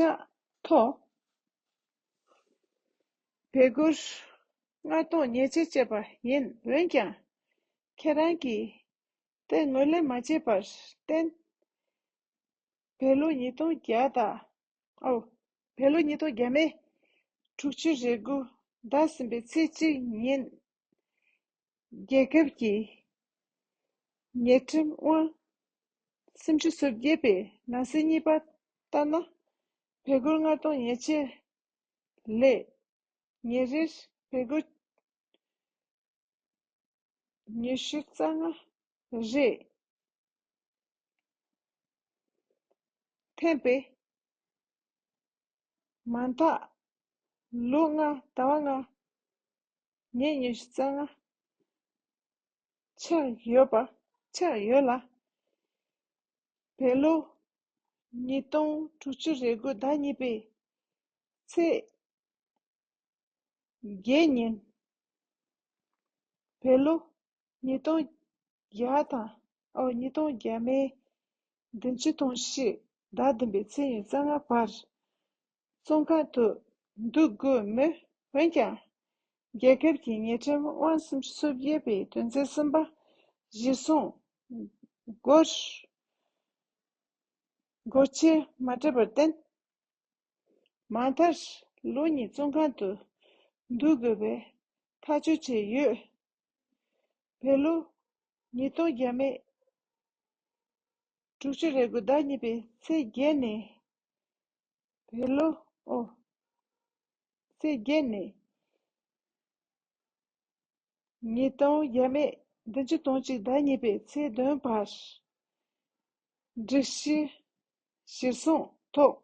ཐོག་བལ་སྒོར་ལྔ་སྟོང་ཉེས་ཆད་བཅད་པ་ཡིན། འོན་ཀྱང་ཁྱེད་རང་གིས་དེ་ངོས་ལེན་མ་བྱས་པར་བརྟེན། བལ་ལོ་ཉིས་སྟོང་བརྒྱ་དང་། ཨོ། བལ་ལོ་ཉིས་སྟོང་བརྒྱ་མེད་དྲུག་ཅུ་རེ་དགུ་ཟླ་གསུམ་པའི་ཚེས་གཅིག་ཉིན། རྒྱལ་ཁབ་ཀྱི་ཉེས་ཁྲིམས་དབང་སུམ་ཅུ་སོ་བརྒྱད་པའི་ནང་གསེས་གཉིས་པ་ལྟར་ན། བལ་སྒོར་ལྔ་སྟོང་ཉེས་ཆད་ལས་ཉིན་རེར་བལ་སྒོར་ཉི་ཤུ་རྩ་ལྔ་རེ་འཐེན་པས། མ་མཐའ་ལོ་ལྔ་ཟླ་བ་ལྔ་ཉིན་ཉི་ཤུ་རྩ་ལྔ་ ཆགས་ཡོད་པ་ཆགས་ཡོད་ལ། བོད་ལོ་ཉིས་སྟོང་དྲུག་ཅུ་རེ་དགུ་ཟླ་གཉིས་པའི་ཚེས་བརྒྱད་ཉིན། བོད་ལོ་ཉིས་སྟོང་བརྒྱ་དང་ཨོ་ཉིས་སྟོང་བརྒྱ་མེད་བདུན་ཅུ་དོན་བཞི་ཟླ་བདུན་པའི་ཚེས་ཉི་ཤུ་རྩ་ལྔ་བར་བཙོན་ཁང་དུ་འདུག་དགོས་མོད། འོན་ཀྱང་རྒྱལ་ཁབ་ཀྱི་ཉེས་ཁྲིམས་དབང་སུམ་ཅུ་སོ་བརྒྱད་པའི་དོན་ཚན་གསུམ་པ་གཞིར་བཟུང་སྒོར་སྒོར་ཆད་མ་སྤྲད་པར་བརྟེན། མ་མཐར་ལོ་གཉིས་བཙོན་ཁང་དུ་འདུག་དགོས་པའི་ཐག་གཅོད་བྱས་ཡོད། བོད་ལོ་ཉིས་སྟོང་བརྒྱ་མེད་དྲུག་ཅུ་རེ་དགུ་ཟླ་གཉིས་པའི་ཚེས་བརྒྱད་ནས། བོད་ལོ་ཨོ་ཚེས་བརྒྱད་ནས་ཉིས་སྟོང་བརྒྱ་མེད་བདུན་ཅུ་དོན་གཅིག་ཟླ་གཉིས་པའི་ཚེས་བདུན་བར་སྒྲིག་གཞི་གཞིར་བཟུང་ཐོག་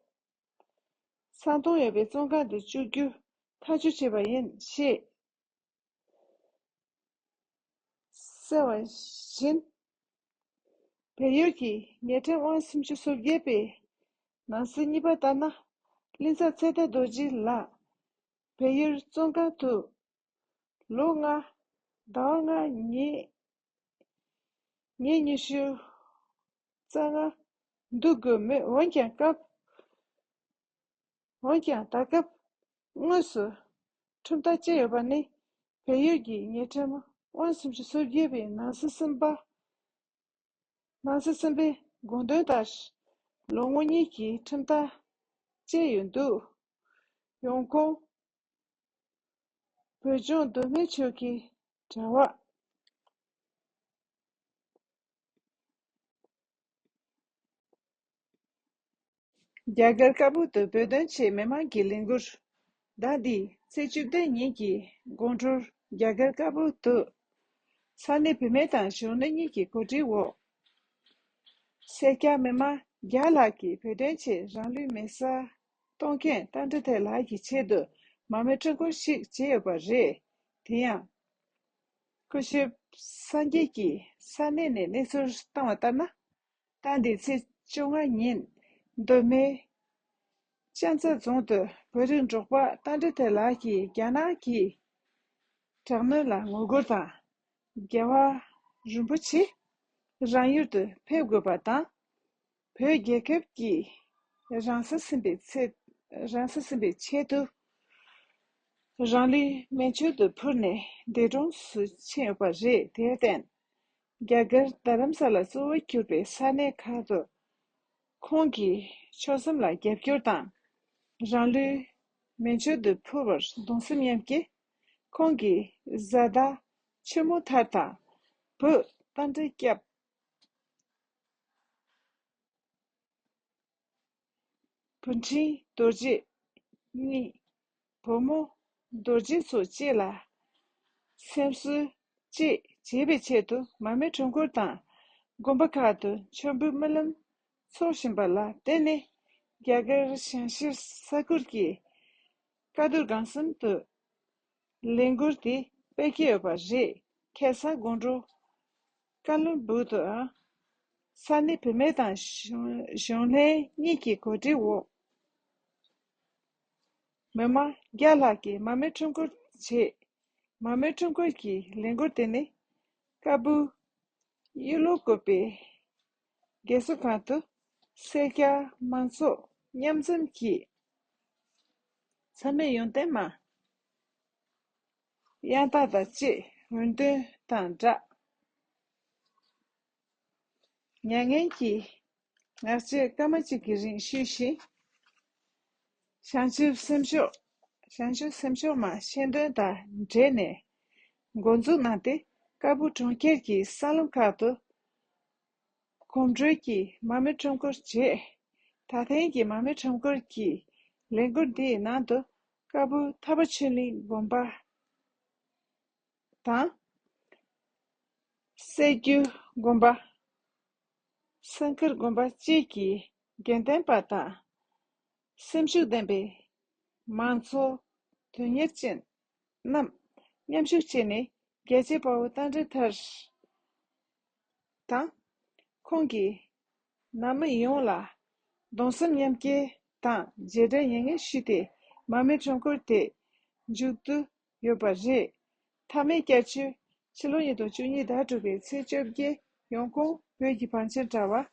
ས་མཐོང་ཡོད་པའི་བཙོན་ཁང་དུ་བཅུག་རྒྱུ་ཐག་གཅོད་བྱས་པ་ཡིན་ཞེས་གསལ་བ་བཞིན། བལ་ཡུལ་གྱི་ཉེས་ཁྲིམས་དབང་སུམ་ཅུ་སོ་བརྒྱད་པའི་ནང་གསེས་གཉིས་པ་ལྟར་ན། གླིང་ཚ་ཚེ་བརྟན་རྡོ་རྗེ་ལགས་བལ་ཡུལ་བཙོན་ཁང་དུ་ལོ་ལྔ་ཟླ་བ་ལྔ་ཉིན་ཉིན་ཉི་ཤུ་རྩ་ལྔ་འདུག་དགོས་མོད། འོན་ཀྱང་སྐབས། འོན་ཀྱང་ད་སྐབས་དངོས་སུ་ཁྲིམས་ཐག་བཅད་ཡོད་པ་ནི། བལ་ཡུལ་གྱི་ཉེས་ཁྲིམས་དབང་སུམ་ཅུ་སོ་བརྒྱད་པའི་ནང་གསེས་གསུམ་པ། ནང་གསེས་གསུམ་པའི་དགོངས་དོན་ལྟར། ལོ་ངོ་གཉིས་ཀྱི་ཁྲིམས་ཐག་བཅད་ཡོད་འདུག་ཡོང་ཁུངས། བོད་ལྗོངས་མདོ་སྨད་ཆོལ་ཁའི་གྲྭ་བ། རྒྱ་གར་ཀ་བུལ་དུ་བོད་དོན་ཆེད་མི་མང་གི་ལས་འགུལ། ཟླ་འདིའི་ཚེས་བཅུ་བདུན་ཉིན་གྱི་དགོང་དྲོར་རྒྱ་གར་ཀ་བུལ་དུ། ས་གནས་བུད་མེད་དང་གཞོན་ནུ་གཉིས་ཀྱི་གོ་སྒྲིག་འོག་སེར་སྐྱ་མི་མང་བརྒྱ་ལྷག་གིས་བོད་དོན་ཆེད་རང་ལུས་མེ་སྲེག་གཏོང་མཁན་རྟ་མགྲིན་ཐར་ལགས་ཀྱི་ཆེད་དུ་མར་མེ་ཁྲོམ་སྐོར་ཞིག་བྱས་ཡོད་པ་རེད། དེ་ཡང་། སྐུ་ཞབས་སངས་རྒྱས་ཀྱིས་ས་གནས་ནས་གནས་ཚུལ་བཏང་བ་ལྟར་ན། ཟླ་འདིའི་ཚེས་བཅོ་ལྔ་ཉིན་མདོ་སྨད་ལྕགས་རྩ་རྫོང་དུ་བོད་རིགས་འབྲོག་པ་རྟ་མགྲིན་ཐར་ལགས་ཀྱིས་རྒྱ་ནག་གི་དྲག་གནོན་ལ་ངོ་རྒོལ་དང་། རྒྱལ་བ་རིན་པོ་ཆེ་རང་ཡུལ་དུ་ཕེབས་དགོས་པ་དང་། བོད་རྒྱལ་ཁབ་ཀྱི་རང་ས་ཟིན་པའི་ཚེ། རང་ས་ཟིན་པའི་ཆེད་དུ། རང་ལུས་མེ་མཆོད་དུ་ཕུལ་ནས་འདས་གྲོངས་སུ་ཕྱིན་ཡོད་པ་རེད། དེར་བརྟེན། རྒྱ་གར་རྡ་རམ་ས་ལ་གཙོ་བོར་གྱུར་པའི་ས་གནས་ཁག་ཏུ་ཁོང་གི་མཆོད་གསུམ་ལ་རྒྱབ་སྐྱོར་དང་། རང་ལུས་མེ་མཆོད་དུ་ཕུལ་བར་གདུང་སེམས་མཉམ་སྐྱེད། ཁོང་གི་བཟའ་ཟླ་ཆེན་མོ་ཐར་དང་བུ་རྟ་མགྲིན་སྐྱབས། བུ་ཁྲིན་རྡོ་རྗེ་གཉིས། བུ་མོ་རྡོ་རྗེ་སོགས་བཅས་ལ་སེམས་གསོ་བཅས་བྱེད་པའི་ཆེད་དུ་མར་མེ་ཁྲོམ་སྐོར་དང་དགོན་པ་ཁག་ཏུ་མཆོད་འབུལ་སྨོན་ལམ་འཚོགས་བཞིན་པ་ལ་བརྟེན་ནས། རྒྱ་གར་བྱང་ཤར་ས་ཁུལ་གྱི་བཀའ་བསྡུར་སྒང་གསུམ་དུ་ལས་འགུལ་དེ་སྤེལ་གྱི་ཡོད་པ་རེད། ཁ་སང་དགོང་དྲོ་ཀ་ལོན་སྦུག་ཏུའང་ས་གནས་བུད་མེད་དང་གཞོན་གཞོན་ལྷན་གཉིས་ཀྱི་གོ་སྒྲིག་འོག་མི་མང་བརྒྱ་ལྷག་གིས་མར་མེ་ཁྲོམ་སྐོར་བྱས། མར་མེ་ཁྲོམ་སྐོར་གྱི་ལས་འགུལ་དེ་ནི་ཀ་སྦུག་གཡུ་ལོ་བཀོད་པའི་རྒས་གསོ་ཁང་དུ་སེར་སྐྱ་མང་ཚོགས་མཉམ་འཛོམས་ཀྱིས་ཚང་མས་ཡོན་ཏན་མ། དབྱངས་རྟ་དང་བཅས་འུར་འདོན་དང་སྦྲགས། མྱ་ངན་གྱི་ངག་བཅད་སྐར་མ་གཅིག་གི་རིང་བཤད་ཤིང་། བྱང་ཆུབ་སེམས་མཆོག་བྱང་ཆུབ་སེམས་མཆོག་མ་ཤེས་འདོན་དང་འབྲེལ་ནས་འགོ་འཛུགས་གནང་སྟེ། ཀ་སྦུག་གྲོང་ཁྱེར་གྱི་ས་ལམ་ཁག་ཏུ་གོམ་བགྲོད་ཀྱིས་མར་མེ་ཁྲོམ་སྐོར་བྱས། ད་ཐེངས་ཀྱི་མར་མེ་ཁྲོམ་སྐོར་གྱི་ལས་འགུལ་འདིའི་ནང་དུ་ཀ་སྦུག་ཐར་པ་ཆོས་གླིང་དགོན་པ་དང་། སྲད་རྒྱུན་དགོན་པ། སེང་གེར་དགོན་པ་བཅས་ཀྱི་དགེ་འདུན་པ་དང་། སེམས་ཤུགས་ལྡན་པའི་མང་ཚོགས་དོན་གཉེར་ཅན་རྣམས་མཉམ་ཞུགས་བྱས་ནས། རྒྱལ་གཅེས་དཔའ་བོ་རྟ་མགྲིན་ཐར་ དང་། ཁོང་གིས་ནང་མི་ཡོངས་ལ་གདུང་སེམས་མཉམ་སྐྱེད་དང་རྗེས་དྲན་མྱ་ངན་ཞུས་ཏེ། མར་མེ་ཁྲོམ་སྐོར་དེ་མཇུག་བསྡུ་ཡོད་པ་རེད། མཐའ་མའི་བསྐྱར་བཅོས། ཕྱི་ལོ་ཉིས་སྟོང་བཅུ་གཉིས་ཟླ་དྲུག་པའི་ཚེས་བཅོ་བརྒྱད། ཡོང་ཁུངས། བོད་ཀྱི་བང་ཆེན་དྲ་བ།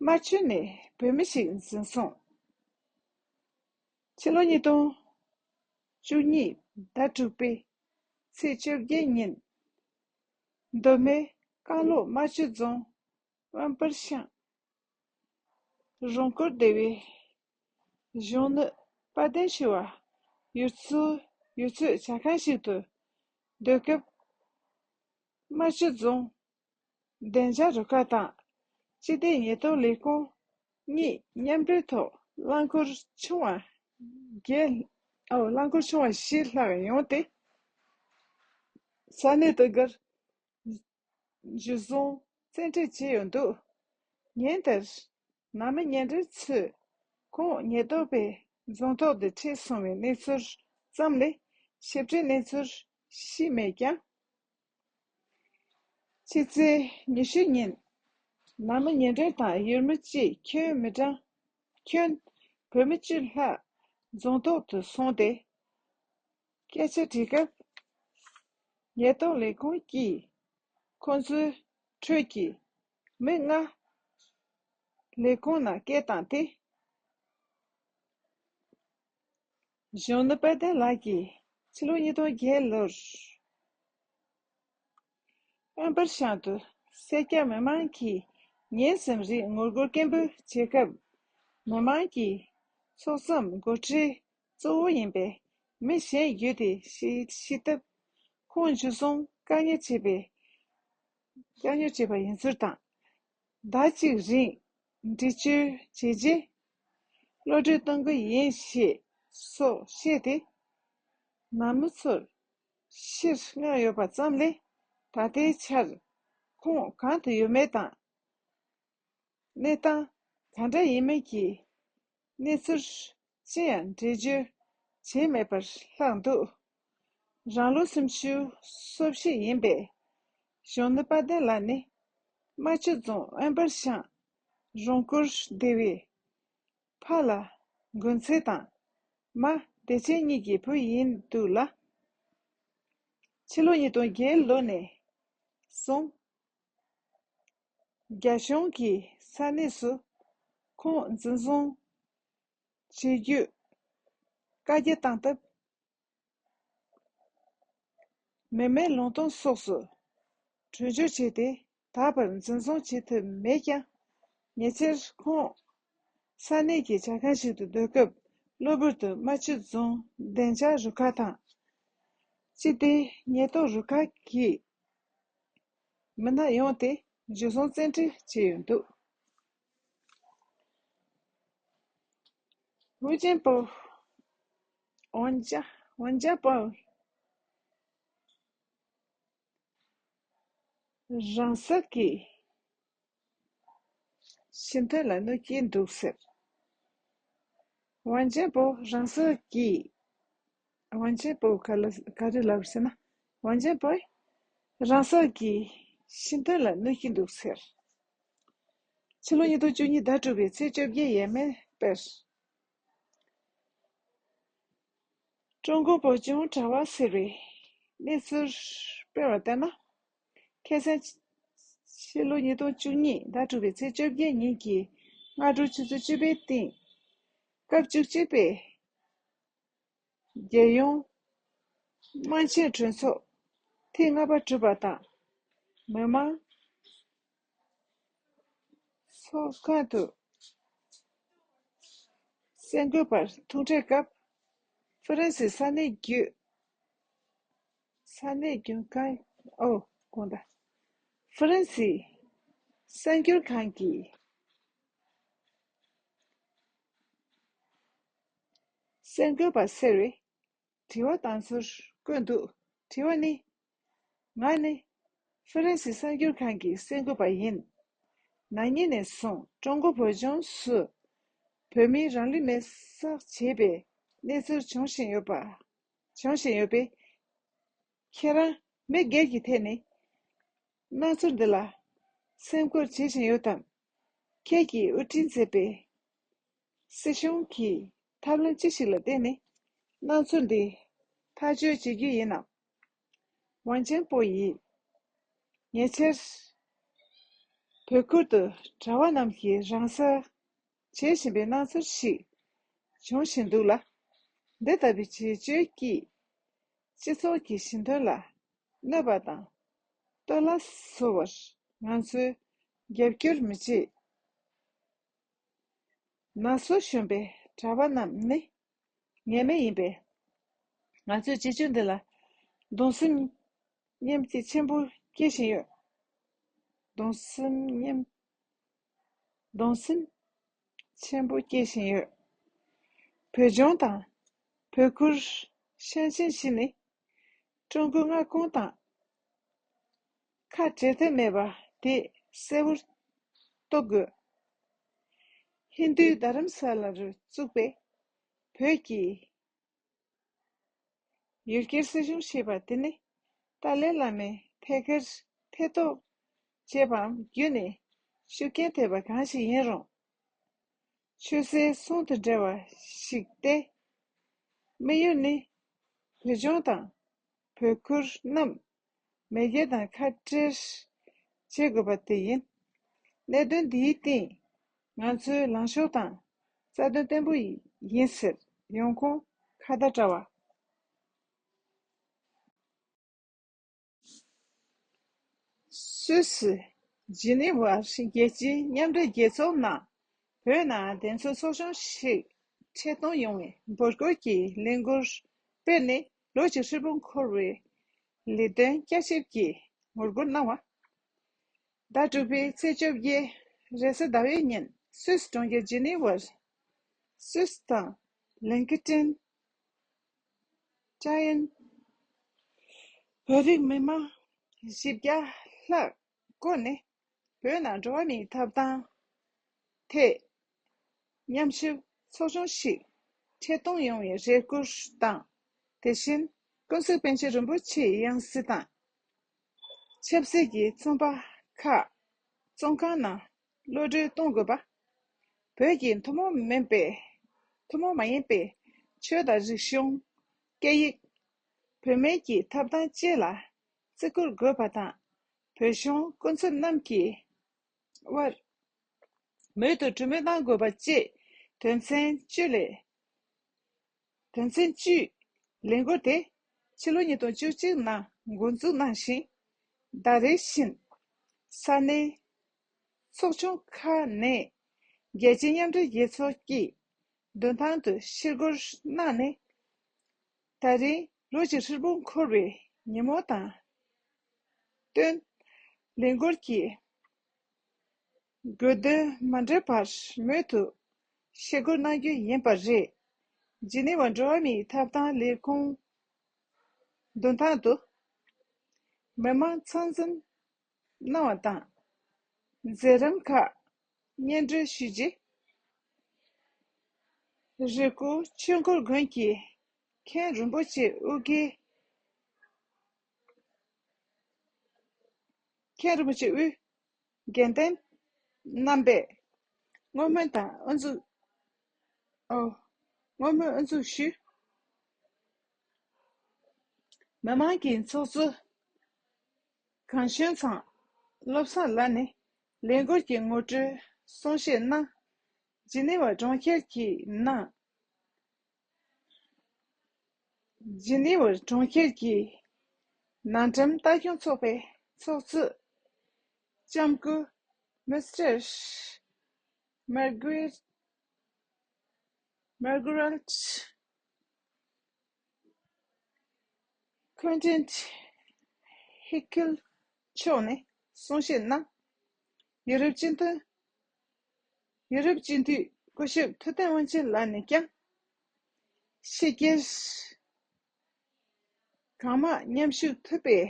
རྨ་ཆུ་ནས་བོད་མི་ཞིག་འཛིན་བཟུང་། ཕྱི་ལོ་ཉིས་སྟོང་བཅུ་གཉིས་ཟླ་དྲུག་པའི་ཚེས་བཅོ་བརྒྱད་ཉིན། མདོ་སྨད་རྐང་ལོག་རྨ་ཆུ་རྫོང་དབོན་པར་ཤང་རོང་སྐོར་སྡེ་བའི་གཞོན་ནུ་དཔལ་ལྡན་ཞུ་བ་ཡུལ་ཚོ་ཡུལ་ཚོའི་ཇ་ཁང་ཞིག་ཏུ་སྡོད་སྐབས། རྨ་ཆུ་རྫོང་བདེ་འཇགས་རུ་ཁག་དང་སྤྱི་བདེ་ཉེན་རྟོག་ལས་ཁུངས་གཉིས་མཉམ་འབྲེལ་ཐོག་རླངས་འཁོར་ཆུང་བ་བརྒྱད། ཨོ། རླངས་འཁོར་ཆུང་བ་བཞི་ལྷག་ཡོང་སྟེ། ས་གནས་དེ་གར་འཇུ་བཟུང་བཙན་ཁྲིད་བྱས་ཡོད་འདུག་ཉིན་དེར་ནང་མི་ཉེ་འབྲེལ་ཚོས་ཁོང་ཉེན་རྟོག་པས་རྫོང་ཐོག་ཏུ་ཁྲིད་སོང་བའི་གནས་ཚུལ་ཙམ་ལས་ཞིབ་ཕྲའི་གནས་ཚུལ་ཤེས་མེད་ཀྱང་། ཕྱི་ཚེས་ཉི་ཤུ་ཉིན། ནང་མི་ཉེ་འབྲེལ་དང་ཡུལ་མི་བཅས་ཁྱོན་མི་གྲངས། ཁྱོན་བོད་མི་བཅུ་ལྷག་རྫོང་ཐོག་ཏུ་སོང་སྟེ། སྐད་ཆ་དྲིས་སྐབས། ཉེན་རྟོག་ལས་ཁུངས་ཀྱིས་ཁོང་ཚོའི་ཁྲོད་ཀྱི་མི་ལྔ་ལས་ཁུངས་ནང་སྐད་བཏང་སྟེ། གཞོན་ནུ་དཔལ་ལྡན་ལགས་ཀྱིས་ཕྱི་ལོ་ཉིས་སྟོང་བརྒྱད་ལོར་དབོན་པར་ཤང་དུ་སེར་སྐྱ་མི་མང་གིས་ཉིན་གསུམ་རིང་ངོ་རྒོལ་སྐད་འབོད་བྱེད་སྐབས། མི་མང་གི་ཚོགས་མཚམས་སྒོ་ཁྲལ་གཙོ་བོ་ཡིན་པའི་མི་གཞན་བརྒྱུད་དེ་ཤི་ཤི་སྟབས། ཁོང་འཇུ་བཟུང་བཀག་ཉར་བྱས་པའི་བཀག་ཉར་བྱས་པ་ཡིན་ཚུལ་དང་། ཟླ་གཅིག་རིང་འདྲི་གཅོད་བྱས་རྗེས། གློད་གྲོལ་གཏོང་གི་ཡིན་ཞེས་སོགས་བཤད་དེ། ནང་མི་ཚོར་ཕྱིར་མངགས་ཡོད་པ་ཙམ་ལས། ད་ལྟའི་ཆར་ཁོང་གང་དུ་ཡོད་མེད་དང་། གནས་སྟངས་ག་འདྲ་ཡིན་མིན་གྱི་གནས་ཚུལ་ཅི་ཡང་འགྲེལ་བརྗོད་བྱས་མེད་པར་ལྷག་འདུག་རང་ལོ་སུམ་ཅུ་སོ་བཞི་ཡིན་པའི་གཞོན་ནུ་དཔལ་ལྡན་ལགས་ནི། རྨ་ཆུ་རྫོང་དབོན་པར་ཤང་རོང་སྐོར་སྡེ་བའི་ཕ་ལ་དགོན་ཚེ་དང་མ་བདེ་ཆེན་གཉིས་ཀྱི་བུ་ཡིན་འདུག་ལ། ཕྱི་ལོ་ཉིས་སྟོང་བརྒྱད་ལོ་ནས་བཟུང་རྒྱ་གཞུང་གིས་ས་གནས་སུ་ཁོང་འཛིན་བཟུང་བྱེད་རྒྱུ་བཀའ་རྒྱ་བཏང་སྟབས། མི་མེད་ལུང་སྟོང་སོགས་སུ་བྲོས་བྱོལ་བྱས་ཏེ། ད་བར་འཛིན་བཟུང་བྱེད་ཐུབ་མེད་ཀྱང་། ཉེ་ཆར་ཁོང་ས་གནས་ཀྱི་ཇ་ཁང་ཞིག་ཏུ་སྡོད་སྐབས། གློ་བུར་དུ་རྨ་ཆུ་རྫོང་བདེ་འཇགས་རུ་ཁག་དང་། སྤྱི་བདེ་ཉེན་རྟོག་རུ་ཁག་གིས་མི་སྣ་ཡོངས་ཏེ་འཇུ་བཟུང་བཙན་ཁྲིད་བྱས་ཡོད་འདུག་ཝུ་ཅན་པོ། ཝུན་ཅ། ཝུན་ཅ་པོ། རང་སྲོག་གི་ཤི་འཐོན་ལ་གནོད་ཀྱིན་འདུག་ཟེར། ཝུན་ཅན་པོ་རང་སྲོག་གི། ཝུན་ཅན་པོ་ག་ལ་ག་རེ་ལབ་ཟེར་ན། ཝུན་ཅན་པོས་རང་སྲོག་གི་ཤི་འཐོན་ལ་གནོད་ཀྱིན་འདུག་ཟེར། ཕྱི་ལོ་ཉིས་སྟོང་བཅུ་གཉིས་ཟླ་དྲུག་པའི་ཚེས་བཅོ་བརྒྱད་ཡས་མས་དཔེར། ཀྲུང་གོ་བོད་ལྗོངས་དྲ་བ་ཟེར་བའི་གནས་ཚུལ་སྤེལ་བ་ལྟར་ན། ཁ་སང་ཕྱི་ལོ་ཉིས་སྟོང་བཅུ་གཉིས་ཟླ་དྲུག་པའི་ཚེས་བཅོ་བརྒྱད་ཉིན་གྱི་སྔ་དྲོ་ཆུ་ཚོད་བཅུ་པའི་སྟེང་། སྐབས་བཅུ་གཅིག་པའི་རྒྱལ་ཡོངས་དམངས་ཆེན་གྲོས་ཚོགས་ཐེངས་ལྔ་པ་གྲུབ་པ་དང་། མི་དམངས་ཚོགས་ཁང་དུ་གསར་འགོད་པར་ཐུག་འཕྲད་སྐབས། ཧྥ་རན་སིའི་ས་གནས་བརྒྱུད། ས་གནས་རྒྱུན་ཁང་། ཨོ། དགོངས་དག་ཧྥ་རན་སིའི་གསར་འགྱུར་ཁང་གི་གསར་འགོད་པ་ཟེར་བས་དྲི་བ་བཏང་ཚུལ་བཀོད་འདུག་དྲི་བ་ནི། ང་ནི་ཧྥ་རན་སིའི་གསར་འགྱུར་ཁང་གི་གསར་འགོད་པ་ཡིན། ན་ནིང་ནས་བཟུང་ཀྲུང་གོ་བོད་ལྗོངས་སུ་བོད་མིའི་རང་ལུས་མེར་བསྲེགས་བྱས་པའི་གནས་ཚུལ་བྱུང་བཞིན་ཡོད་པ། བྱུང་བཞིན་ཡོད་པས། ཁྱེད་རང་མི་སྒེར་གྱི་ཐད་ནས་ སྣང་ཚུལ་འདི་ལ་སེམས་ཁུར་བྱེད་བཞིན་ཡོད་དམ། ཁྱེད་ཀྱིས་དབུ་ཁྲིད་མཛད་པའི་སྲིད་གཞུང་གི་ཐབས་ལམ་ཅི་ཞིག་ལ་བརྟེན་ནས་སྣང་ཚུལ་འདི་ཐག་གཅོད་བྱེད་རྒྱུ་ཡིན་ནམ། ཝང་ཆེན་པོ་ཡིས་ཉེ་ཆར་བོད་ཁུལ་དུ་གྲྭ་པ་རྣམས་ཀྱིས་རང་སར་བྱེད་བཞིན་པའི་སྣང་ཚུལ་ཞིག་འབྱུང་བཞིན་འདུག་ལ། འདི་ལྟ་བུའི་བྱེད་སྤྱོད་ཀྱིས་སྤྱི་ཚོགས་ཀྱི་ཞི་མཐུན་ལ་གནོད་པ་དང་གཏོར་བརླག་བཟོ་བར་ང་ཚོས་རྒྱབ་སྐྱོར་མི་བྱེད། ན་སོ་གཞོན་པའི་གྲྭ་པ་རྣམས་ནི་ངེས་མེད་ཡིན་པས། ང་ཚོས་བྱེད་སྤྱོད་འདི་ལ་གདུང་སེམས་མཉམ་སྐྱེད་ཆེན་པོ་སྐྱེ་བཞིན་ཡོད། གདུང་སེམས་མཉམ་གདུང་སེམས་ཆེན་པོ་སྐྱེ་བཞིན་ཡོད། བོད་ལྗོངས་དང་བོད་ཁུལ་ཤན་ཆེན་བཞི་ནི་ཀྲུང་གོའི་མངའ་ཁོངས་དང་ཁ་བྲལ་ཐབས་མེད་པ་དེ་གསལ་པོར་རྟོགས་དགོས། ཧིན་རྡུའི་རྡ་རམ་ས་ལ་རུ་བཙུགས་པའི་བོད་ཀྱི་ཡུལ་གྱར་སྲིད་གཞུང་ཞེས་པ་དེ་ནི་ཏཱ་ལའི་བླ་མས་ཐད་ཀར་ཐེ་གཏོགས་བྱས་པའམ་བརྒྱུད་ནས་ཤུགས་རྐྱེན་ཐེབས་པ་གང་ཞིག་ཡིན་རུང་། ཆོས་སྲིད་ཟུང་དུ་འབྲེལ་བ་ཞིག་སྟེ། དམིགས་ཡུལ་ནི་བོད་ལྗོངས་དང་བོད་ཁུལ་རྣམས་མེས་རྒྱལ་དང་ཁ་བྲལ་བྱེད་དགོས་པ་དེ་ཡིན། གནད་དོན་འདིའི་སྟེང་ང་ཚོའི་ལངས་ཕྱོགས་དང་རྩ་དོན་བརྟན་པོ་ཡིན་ཟེར་ཡོང་ཁུངས་ཁ་བརྡ་དྲ་བ། སུད་སི་ཇི་ནི་ཝར་རྒྱལ་སྤྱིའི་མཉམ་འབྲེལ་རྒྱལ་ཚོགས་ནང་བོད་ནང་བདེན་འཚོལ་ཚོགས་ཆུང་ཞིག་འཕྲལ་གཏོང་ཡོང་བའི་འབོད་སྐུལ་གྱི་ལས་འགུལ་སྤེལ་ནས་ལོ་གཅིག་ཧྲིལ་པོ་འཁོར་བའི་ལས་དོན་བསྐྱར་ཞིབ་ཀྱི་ངོ་རྒོལ་གནང་བ། ཟླ་དྲུག་པའི་ཚེས་བཅོ་བརྒྱད་རེས་གཟའ་ཟླ་བའི་ཉིན་སུད་སི་གྲོང་ཁྱེར་ཇི་ནི་ཝར་སུད་སི་དང་ལིང་ཀི་ཏིན། ཅཱ་ཡན། བོད་རིགས་མི་མང་བཞི་བརྒྱ་ལྷག་བསྐོངས་ནས་བོད་ནང་འགྲོ་བ་མིའི་ཐོབ་ཐང་ཐད་མཉམ་ཞུགས་ཚོགས་ཆུང་ཞིག་འཕྲལ་གཏོང་ཡོང་བའི་རེ་སྐུལ་དང་། དེ་བཞིན་ཀུན་གཟིགས་པཎ་ཆེན་རིན་པོ་ཆེའི་ཡང་སྲིད་དང་། ཆབ་སྲིད་ཀྱི་བཙོན་པ་ཁག་བཙོན་ཁང་ནང་གློད་གྲོལ་གཏོང་དགོས་པ། བོད་ཀྱི་ཐུན་མོང་མིན་པའི་ཐུན་མོང་མ་ཡིན་པའི་ཆོས་དང་རིག་གཞུང་། སྐད་ཡིག་བོད་མིའི་ཐོབ་ཐང་བཅས་ལ་བརྩི་བཀུར་དགོས་པ་དང་། བོད་གཞུང་སྐུ་ཚབ་རྣམས་ཀྱི་དབར་མུ་མཐུད་གྲོས་མོལ་གནང་དགོས་པ་བཅས་དོན་ཚན་བཅུ་ལས། དོན་ཚན་བཅུའི་ལས་འགུལ་དེ་ཕྱི་ལོ་ཉིས་སྟོང་བཅུ་གཅིག་ནང་འགོ་འཛུགས་གནང་ཞིང་། ཟླ་རེ་བཞིན་ས་གནས་ཚོགས་ཆུང་ཁག་ནས་རྒྱལ་སྤྱིའི་མཉམ་འབྲེལ་རྒྱལ་ཚོགས་ཀྱི་མདུན་ཐང་དུ་ཤེལ་སྒོར་གནང་ནས། ད་རིང་ལོ་གཅིག་ཧྲིལ་པོ་འཁོར་བའི་ཉིན་མོ་དང་བསྟུན། ལས་འགུལ་གྱི་དགོས་འདུན་མ་འགྲུབ་པར་མུ་མཐུད་ཤེལ་སྒོར་གནང་རྒྱུ་ཡིན་པ་རེད། ཇི་ནི་ཝ་འགྲོ་བ་མིའི་ཐོབ་ཐང་ལས་ཁུངས་མདུན་ཐང་དུ་མི་མང་ཚང་འཛོམས་གནང་བ་དང་། མཛད་རིམ་ཁག་སྙན་སྒྲོན་ཞུས་རྗེས། རེ་སྐུལ་ཆོས་འཁོར་དགོན་གྱི་མཁན་རིན་པོ་ཆེ་དབུ་དགེ། མཁན་རིན་པོ་ཆེ་དབུས་དགེ་ལྡན་རྣམ་པས་བསྔོ་སྨོན་དང་དབུ་འཛུགས། ཨོ། བསྔོ་སྨོན་དབུ་འཛུགས་ཞུས། མི་མང་གི་ཚོགས་གཙོ་གངས་ཅན་ཚང་བློ་བཟང་ལགས་ནས་ལས་འགུལ་གྱི་ངོ་སྤྲོད་གསུང་བཤད་གནང་། ཇི་ནི་ཝ་གྲོང་ཁྱེར་གྱི་ནང་། ཇི་ནི་ཝར་གྲོང་ཁྱེར་གྱི་ནང་འགྲམ་ལྟ་སྐྱོང་ཚོགས་པའི་ཚོགས་གཙོ་ལྕམ་སྐུ་མི་སི་ཊར་མར་གུ་རེ་མར་གུ་རེ་ཊི་ཁོན་ཏན་ཧི་ཁིལ་མཆོག་ནས་གསུང་བཤད་གནང་། ཡུ་རོབ་སྤྱི་མཐུན། ཡུ་རོབ་སྤྱི་འཐུས་སྐུ་ཞབས་ཐུབ་བསྟན་དབང་ཆེན་ལགས་ནས་ཀྱང་། ཕྱི་རྒྱལ་གང་མང་མཉམ་ཞུགས་ཐུབ་པའི་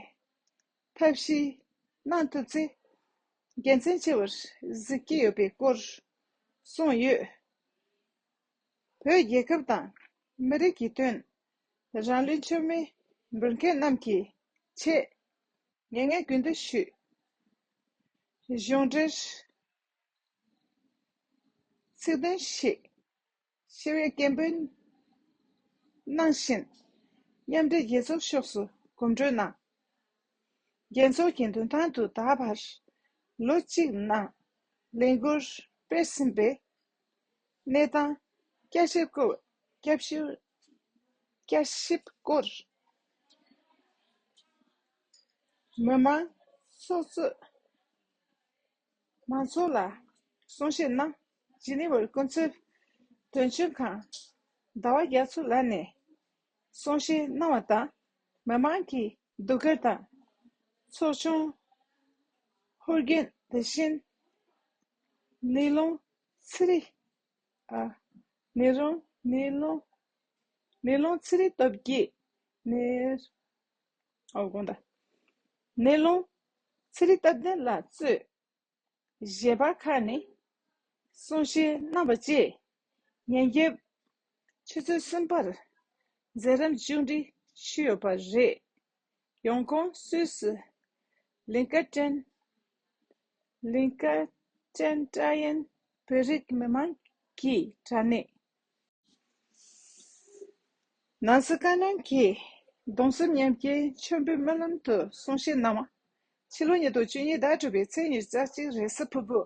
ཐབས་ཤེས་གནང་ཐུབ་ཚེ་དགེ་མཚན་ཆེ་བར་གཟིགས་ཀྱི་ཡོད་པའི་སྐོར་གསུངས་ཡོད། བོད་རྒྱལ་ཁབ་དང་མི་རིགས་ཀྱི་དོན་རང་ལུས་མཆོད་མེ་འབུལ་མཁན་རྣམས་ཀྱི་ཆེད། ངས་ངའི་གུས་འདུད་ཞུས། གཞུང་འབྲེལ་ཚིག་དོན་བཤད། ཞི་བའི་སྐད་འབོད་གནང་བཞིན། མཉམ་འབྲེལ་རྒྱལ་ཚོགས་ཕྱོགས་སུ་གོམ་བགྲོད་གནང་། རྒྱལ་ཚོགས་ཀྱི་མདུན་ཐང་དུ་ད་བར་ལོ་གཅིག་ནང་ལས་འགུལ་སྤེལ་ཟིན་པའི་གནས་སྟངས་བསྐྱར་ཞིབ་སྐོར། བསྐྱར་ཞིབ། བསྐྱར་ཞིབ་སྐོར། མི་མང་ཚོགས་གཙོས་མང་ཚོགས་ལ་གསུང་བཤད་གནང་། ཇི་ནི་ཝར་སྐུ་ཚབ་དོན་གཅོད་ཁང་ཟླ་བ་རྒྱ་མཚོ་ལགས་ནས་གསུང་བཤད་གནང་བ་དང་། མི་མང་གི་ཟློས་གར་དང་ཚོགས་ཆུང་ཧོར་རྒྱན། དེ་བཞིན་ནི་ལོང་ཚེ་རིང་། ཨ། ནི་རོང་ནི་ལོང་ནི་ལོང་ཚེ་རིང་སྟོབས་རྒྱས། ནི། ཨོ། དགོངས་དག་ནི་ལོང་ཚེ་རིང་སྟོབས་ལྡན་ལགས་གཙོས་གཞས་པ་ཁག་ནས་གསུང་བཤད་གནང་བ་བཅས། ཉིན་རྒྱབ་ཆུ་ཚོད་གསུམ་པར་མཛད་རིམ་མཇུག་སྒྲིལ་ཞུས་ཡོད་པ་རེད། ཡོང་ཁུངས་སུད་སི་ལིང་ཀ་ཏྲེན། ལིང་ཀ་ཏྲེན་ཏྲ་ཡན་བོད་རིགས་མི་མང་གི་དྲ་གནས། ནང་སྲིད་བཀའ་བློན་གྱིས་གདུང་སེམས་མཉམ་སྐྱེད་མཆོད་འབུལ་སྨོན་ལམ་དུ་གསུང་བཤད་གནང་བ། ཕྱི་ལོ་ཉིས་སྟོང་བཅུ་གཉིས་ཟླ་དྲུག་པའི་ཚེས་ཉི་ཤུ་རྩ་གཅིག་རེས་གཟའ་ཕུར་བུ།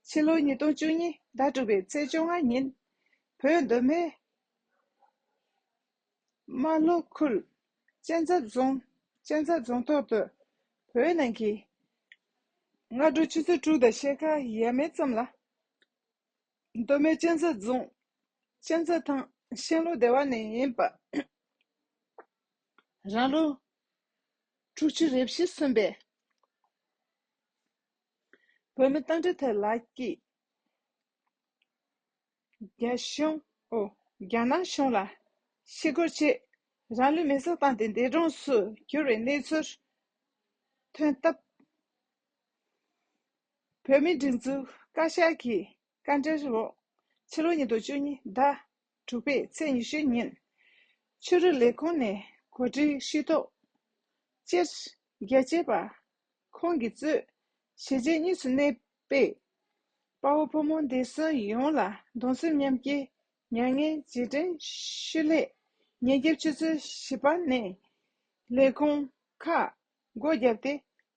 ཕྱི་ལོ་ཉིས་སྟོང་བཅུ་གཉིས་ཟླ་དྲུག་པའི་ཚེས་བཅོ་ལྔ་ཉིན། བོད་མདོ་སྨད་རྨ་ལྷོ་ཁུལ་གཅན་ཚ་རྫོང་། གཅན་ཚ་རྫོང་ཐོག་ཏུ་བོད་ནང་གི་སྔ་དྲོ་ཆུ་ཚོད་དྲུག་དང་ཕྱེད་ཀ་ཡས་མས་ཙམ་ལ། མདོ་སྨད་གཅན་ཚ་རྫོང་། གཅན་ཚ་ཐང་ཤན་ལུ་སྡེ་བ་ནས་ཡིན་པ། རང་ལོ་དྲུག་ཅུ་རེ་བཞི་སོན་པའི་བོད་མི་རྟ་མགྲིན་ཐར་ལགས་ཀྱིས་རྒྱ་གཞུང་། ཨོ། རྒྱ་ནག་གཞུང་ལ་ཞི་རྒོལ་ཆེད་རང་ལུས་མེར་སྲེག་བཏང་སྟེ་འདས་གྲོངས་སུ་གྱུར་བའི་གནས་ཚུལ་ཐོན་སྟབས། བོད་མིའི་སྒྲིག་འཛུགས་བཀའ་ཤག་གི་བཀའ་འབྲེལ་འོག་ཕྱི་ལོ་ཉིས་སྟོང་བཅུ་གཉིས་ཟླ་དྲུག་པའི་ཚེས་ཉི་ཤུ་ཉིན། ཕྱི་དྲིལ་ལས་ཁུངས་ནས་གོ་སྒྲིག་ཞུས་ཐོག་སྤྱིར་རྒྱལ་གཅེས་པ་ཁོང་གིས་གཙོས་གཞིས་བྱེས་གཉིས་སུ་གནས་པའི་དཔའ་བོ་ཕོ་མོ་འདས་གསོན་ཡོངས་ལ་གདུང་སེམས་མཉམ་སྐྱེད་མྱ་ངན་རྗེས་དྲན་ཞུ་སླད། ཉིན་རྒྱབ་ཆུ་ཚོད་བཞི་པ་ནས་ལས་ཁུངས་ཁག་སྒོ་བརྒྱབ་སྟེ།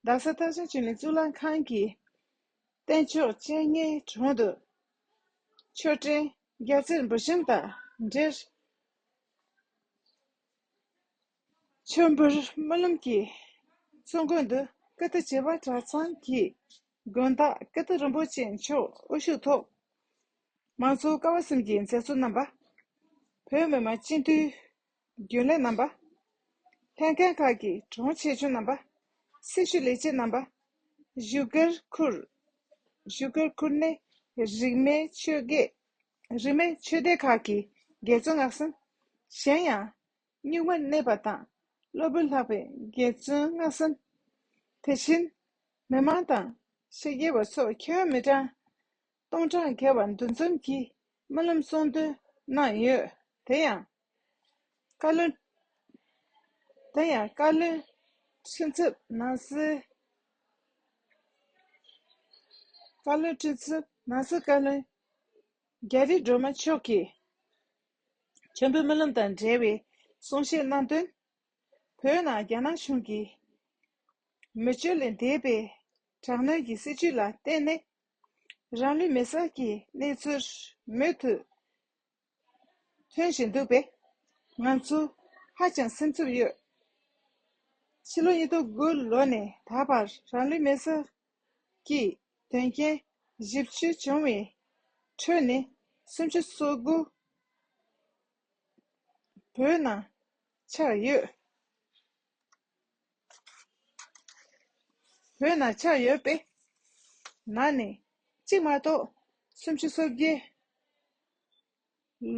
རྡ་ས་ཐར་ཕྱིན་ཆོས་གླིང་གཙུག་ལག་ཁང་གི་རྟེན་མཆོག་སྤྱན་སྔའི་དྲུང་དུ་མཆོད་སྤྲིན་རྒྱ་རྩེར་འབུལ་ཞིང་དང་འབྲེལ། མཆོད་འབུལ་སྨོན་ལམ་གྱི་ཚོགས་མགོན་དུ་ཀི་ཏི་བྱེ་བ་གྲྭ་ཚང་གི་དགོན་བདག་ཀི་ཏི་རིན་པོ་ཆེ་མཆོག་དབུ་བཞུགས་ཐོག་མང་གཙོ་ཀ་བ་གསུམ་གྱི་མཛད་གཙོ་རྣམ་པ། བོད་མི་མང་སྤྱི་འཐུས་རྒྱུན་ལས་རྣམ་པ། ལྷན་ཁང་ཁག་གི་དྲུང་ཆེ་ཆུང་རྣམ་པ། སྲི་ཞུ་ལས་བྱེད་རྣམ་པ། བཞུགས་སྒར་ཁུལ། བཞུགས་སྒར་ཁུལ་ནས་རིས་མེད་ཆོས་དགེ། རིས་མེད་ཆོས་སྡེ་ཁག་གི་དགེ་བཙུན་སྔགས་སེམས། གཞན་ཡང་། གཉུག་མར་གནས་པ་དང་སློབ་བུ་ལྷག་པའི་དགེ་བཙུན་སྔགས་སེམས། དེ་བཞིན་མི་མང་དང་ཕྱི་རྒྱལ་བ་སོགས་ཁྱོན་མི་གྲངས་སྟོང་གྲངས་བརྒལ་བ་འདུ་འཛོམས་ཀྱིས་སྨོན་ལམ་གསུང་འདོན་གནང་ཡོད། དེ་ཡང་། བཀའ་བློན། དེ་ཡང་བཀའ་བློན་ཁྲི་ཚབ་ནང་སྲིད། བཀའ་བློན་ཁྲི་ཚབ་ནང་སྲིད་བཀའ་བློན་རྒྱ་རི་སྒྲོལ་མ་མཆོག་གིས་མཆོད་འབུལ་སྨོན་ལམ་དང་འབྲེལ་བའི་གསུང་བཤད་གནང་དོན། བོད་ནང་རྒྱ་ནག་གཞུང་གིས་མི་སྤྱོད་ལས་འདས་པའི་དྲག་གནོན་གྱི་སྲིད་བྱུས་ལ་བརྟེན་ནས། རང་ལུས་མེར་སྲེག་གི་གནས་ཚུལ་མུ་མཐུད་ཐོན་བཞིན་འདུག་པས། ང་ཚོ་ཧ་ཅང་སེམས་འཚབ་ཡོད། ཕྱི་ལོ་ཉིས་སྟོང་དགུ་ལོ་ནས་ད་བར་རང་ལུས་མེར་སྲེག་གི་དོན་རྐྱེན་བཞི་བཅུ་བྱུང་བའི་ཁྲོད་ནས་སུམ་ཅུ་སོ་དགུ་བོད་ནང་ཆགས་ཡོད། བོད་ནང་ཆགས་ཡོད་པའི་ནང་ནས་གཅིག་མ་གཏོགས་སུམ་ཅུ་སོ་བརྒྱད་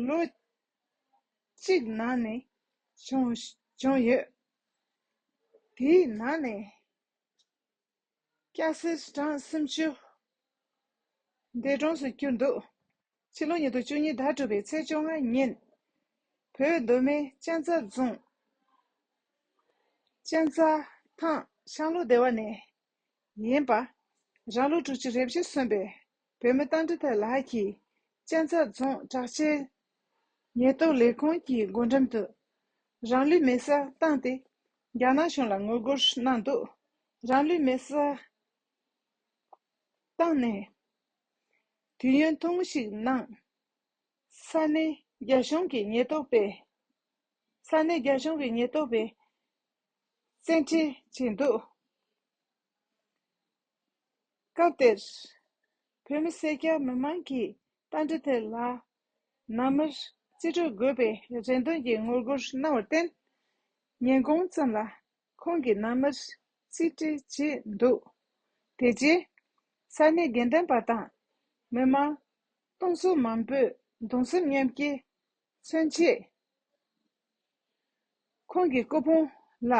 ལོ་གཅིག་ནང་ནས་བྱུང་བྱུང་ཡོད། དེའི་ནང་ནས་སྐྱ་སེར་གྲངས་སུམ་ཅུ་འདས་གྲོངས་སུ་གྱུར་འདུག་ཕྱི་ལོ་ཉིས་སྟོང་བཅུ་གཉིས་ཟླ་དྲུག་པའི་ཚེས་བཅོ་ལྔ་ཉིན། བོད་མདོ་སྨད་གཅན་ཚ་རྫོང་། གཅན་ཚ་ཐང་ཤང་ལུ་སྡེ་བ་ནས་ཡིན་པ། རང་ལོ་དྲུག་ཅུ་རེ་བཞི་སོན་པའི་བོད་མི་རྟ་མགྲིན་ཐར་ལགས་ཀྱིས་གཅན་ཚ་རྫོང་དྲག་ཆས་ཉེན་རྟོག་ལས་ཁུངས་ཀྱི་སྒོ་འགྲམ་དུ་རང་ལུས་མེར་སྲེག་བཏང་སྟེ་རྒྱ་ནག་གཞུང་ལ་ངོ་རྒོལ་གནང་འདུག་རང་ལུས་མེར་སྲེག་བཏང་ནས་དུས་ཡུན་ཐུང་ངུ་ཞིག་ནང་ས་གནས་རྒྱ་གཞུང་གི་ཉེན་རྟོག་པས་ས་གནས་རྒྱ་གཞུང་གི་ཉེན་རྟོག་པས་བཙན་ཁྲིད་བྱས་འདུག་སྐབས་དེར་བོད་མི་སེར་སྐྱ་མི་མང་གིས་རྟ་མགྲིན་ཐར་ལགས་ནང་མིར་རྩིས་སྤྲོད་དགོས་པའི་རེ་འདུན་གྱི་ངོ་རྒོལ་གནང་བར་བརྟེན། ཉིན་གུང་ཙམ་ལ་ཁོང་གི་ནང་མིར་རྩིས་སྤྲོད་བྱས་འདུག་དེ་རྗེས་ས་གནས་དགེ་ལྡན་པ་དང་མི་མང་སྟོང་ཚོ་མང་པོས་གདུང་སེམས་མཉམ་སྐྱེད་མཚོན་ཆེད་ཁོང་གི་སྐུ་ཕུང་ལ་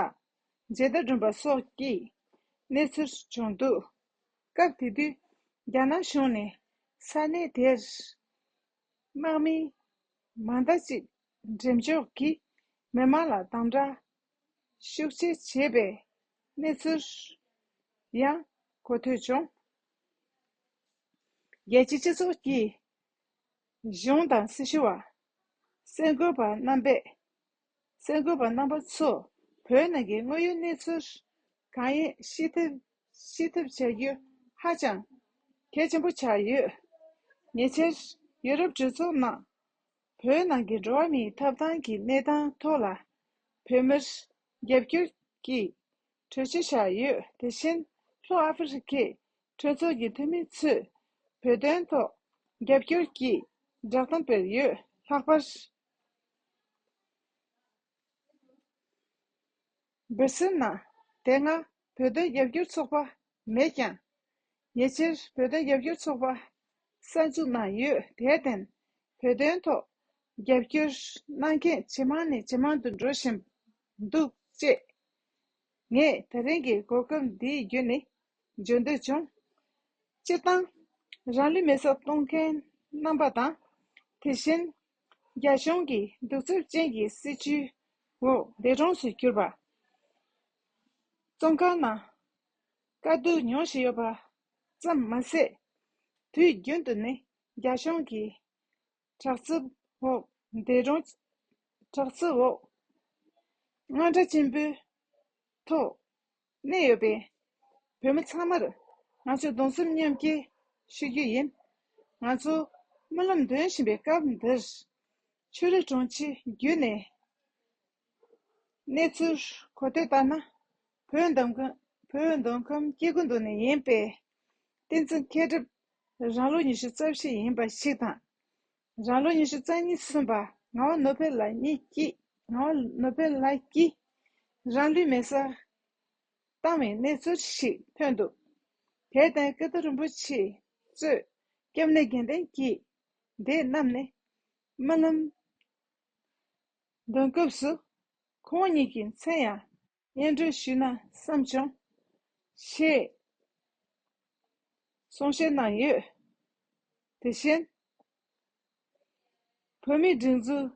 མཇལ་དར་སྒྲོན་པ་སོགས་ཀྱི་གནས་ཚུལ་བྱུང་འདུག་སྐབས་དེ་དུས་རྒྱ་ནག་གཞུང་ནས་ས་གནས་དེར་དམག་མི་མང་དག་ཅིག་འགྲེམས་འཇོག་གིས་མི་མང་ལ་དམ་དྲག་ཤུགས་ཆེ་བྱས་པའི་གནས་ཚུལ་ཡང་གོ་ཐོས་བྱུང་། རྒྱལ་སྤྱིའི་སྤྱི་ཚོགས་ཀྱིས་གཞུང་དང་སྲི་ཞུ་བ། གསར་འགོད་པ་རྣམ་པས་གསར་འགོད་པ་རྣམ་པ་ཚོ་བོད་ནང་གི་དངོས་ཡོད་གནས་ཚུལ་གང་ཡིན་ཤེས་ཐུབ་ཤེས་ཐུབ་བྱ་རྒྱུ་ཧ་ཅང་གལ་ཆེན་པོ་ཆགས་ཡོད། ཉེ་ཆར་ཡུ་རོབ་གྲོས་ཚོགས་ནང་བོད་ནང་གི་འགྲོ་བ་མིའི་ཐོབ་ཐང་གི་གནས་སྟངས་ཐོག་ལ་བོད་མིར་རྒྱབ་སྐྱོར་གྱི་གྲོས་ཆོད་བཞག་ཡོད། དེ་བཞིན་ལྷོ་ཨ་ཧྥེ་རི་ཁའི་གྲོས་ཚོགས་ཀྱི་འཐུས་མི་ཚོས་བོད་དོན་ཐོག་རྒྱབ་སྐྱོར་གྱི་བསྒྲགས་གཏམ་སྤེལ་ཡོད། ལྷག་པར་སྦར་སིལ་ནང་དེ་སྔ་བོད་དོན་རྒྱབ་སྐྱོར་ཚོགས་པ་མེད་ཀྱང་། ཉེ་ཆར་བོད་དོན་རྒྱབ་སྐྱོར་ཚོགས་པ་གསར་འཛུགས་གནང་ཡོད། དེར་བརྟེན་བོད་དོན་ཐོག་རྒྱབ་སྐྱོར་གནང་མཁན་ཇེ་མང་ནས་ཇེ་མང་དུ་འགྲོ་བཞིན་འདུག་ཅེས་ངས་ད་རིང་གི་གོ་སྐབས་འདིའི་བརྒྱུད་ནས་བརྗོད་འདོད་བྱུང་། སྤྱིར་བཏང་རང་ལུས་མེར་སྲེག་གཏོང་མཁན་རྣམ་པ་དང་། དེ་བཞིན་རྒྱ་གཞུང་གི་གདུག་རྩུབ་ཅན་གྱི་སྲིད་བྱུས་འོག་འདས་གྲོངས་སུ་གྱུར་པ། བཙོན་ཁང་ནང་དཀའ་སྡུག་མྱོང་བཞིན་ཡོད་པ་ཙམ་མ་ཟད། དུས་རྒྱུན་དུ་ནི་རྒྱ་གཞུང་གི་དྲག་རྩུབ་འོག་འདས་གྲོངས། དྲག་རྩུབ་འོག་དངངས་སྐྲག་ཆེན་པོའི་ཐོག་གནས་ཡོད་པའི་བོད་མི་ཚང་མར་ང་ཚོས་གདུང་སེམས་མཉམ་སྐྱེད་ཞུ་རྒྱུ་ཡིན། ང་ཚོ་སྨོན་ལམ་འདོན་བཞིན་པའི་སྐབས་འདིར་ཆོས་རིག་དྲུང་ཆེ་བརྒྱུད་ནས་གནས་ཚུལ་གོ་ཐོས་ལྟར་ན། བོད་མདོ་ཁམས་བོད་མདོ་ཁམས་སྐྱེ་རྒུ་མདོ་ནས་ཡིན་པའི་བསྟན་འཛིན་མཁས་གྲུབ་རང་ལོ་ཉི་ཤུ་རྩ་བཞི་ཡིན་པ་ཞིག་དང་། རང་ལོ་ཉི་ཤུ་རྩ་གཉིས་སོན་པ་ངག་དབང་ནོར་བུ་ལགས་གཉིས་ཀྱིས། ངག་དབང་ནོར་བུ་ལགས་ཀྱིས་རང་ལུས་མེར་སྲེག་བཏང་བའི་གནས་ཚུལ་ཞིག་ཐོན་འདུག་དེར་བརྟེན་ཀིརྟི་རིན་པོ་ཆེ་གཙོས་སྐྱབས་གནས་དགེ་ལྡན་གྱིས་འདི་བསྣམས་ནས་སྨོན་ལམ་འདོན་སྐབས་སུ་ཁོང་གཉིས་ཀྱི་མཚན་ཡང་སྙན་སྒྲོན་ཞུས་ན་བསམ་བྱུང་། ཞེས་གསུང་བཤད་གནང་ཡོད། དེ་བཞིན་བོད་མིའི་སྒྲིག་འཛུགས་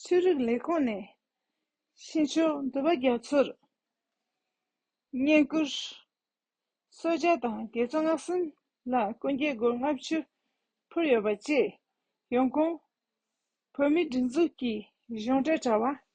ཆོས་རིག་ལས་ཁུངས་ནས་གཤིན་མཆོག་འདུས་པ་རྒྱ་མཚོར་བསྙེན་བཀུར་གསོལ་ཇ་དང་དགེ་ཚོགས་སྔགས་གསུམ་ལ་སྐུ་འགྱེད་སྒོར་ལྔ་བཅུ་ཕུལ་ཡོད་པ་བཅས་ཡོང་ཁུངས་བོད་མིའི་སྒྲིག་འཛུགས་ཀྱི་གཞུང་འབྲེལ་དྲ་བ་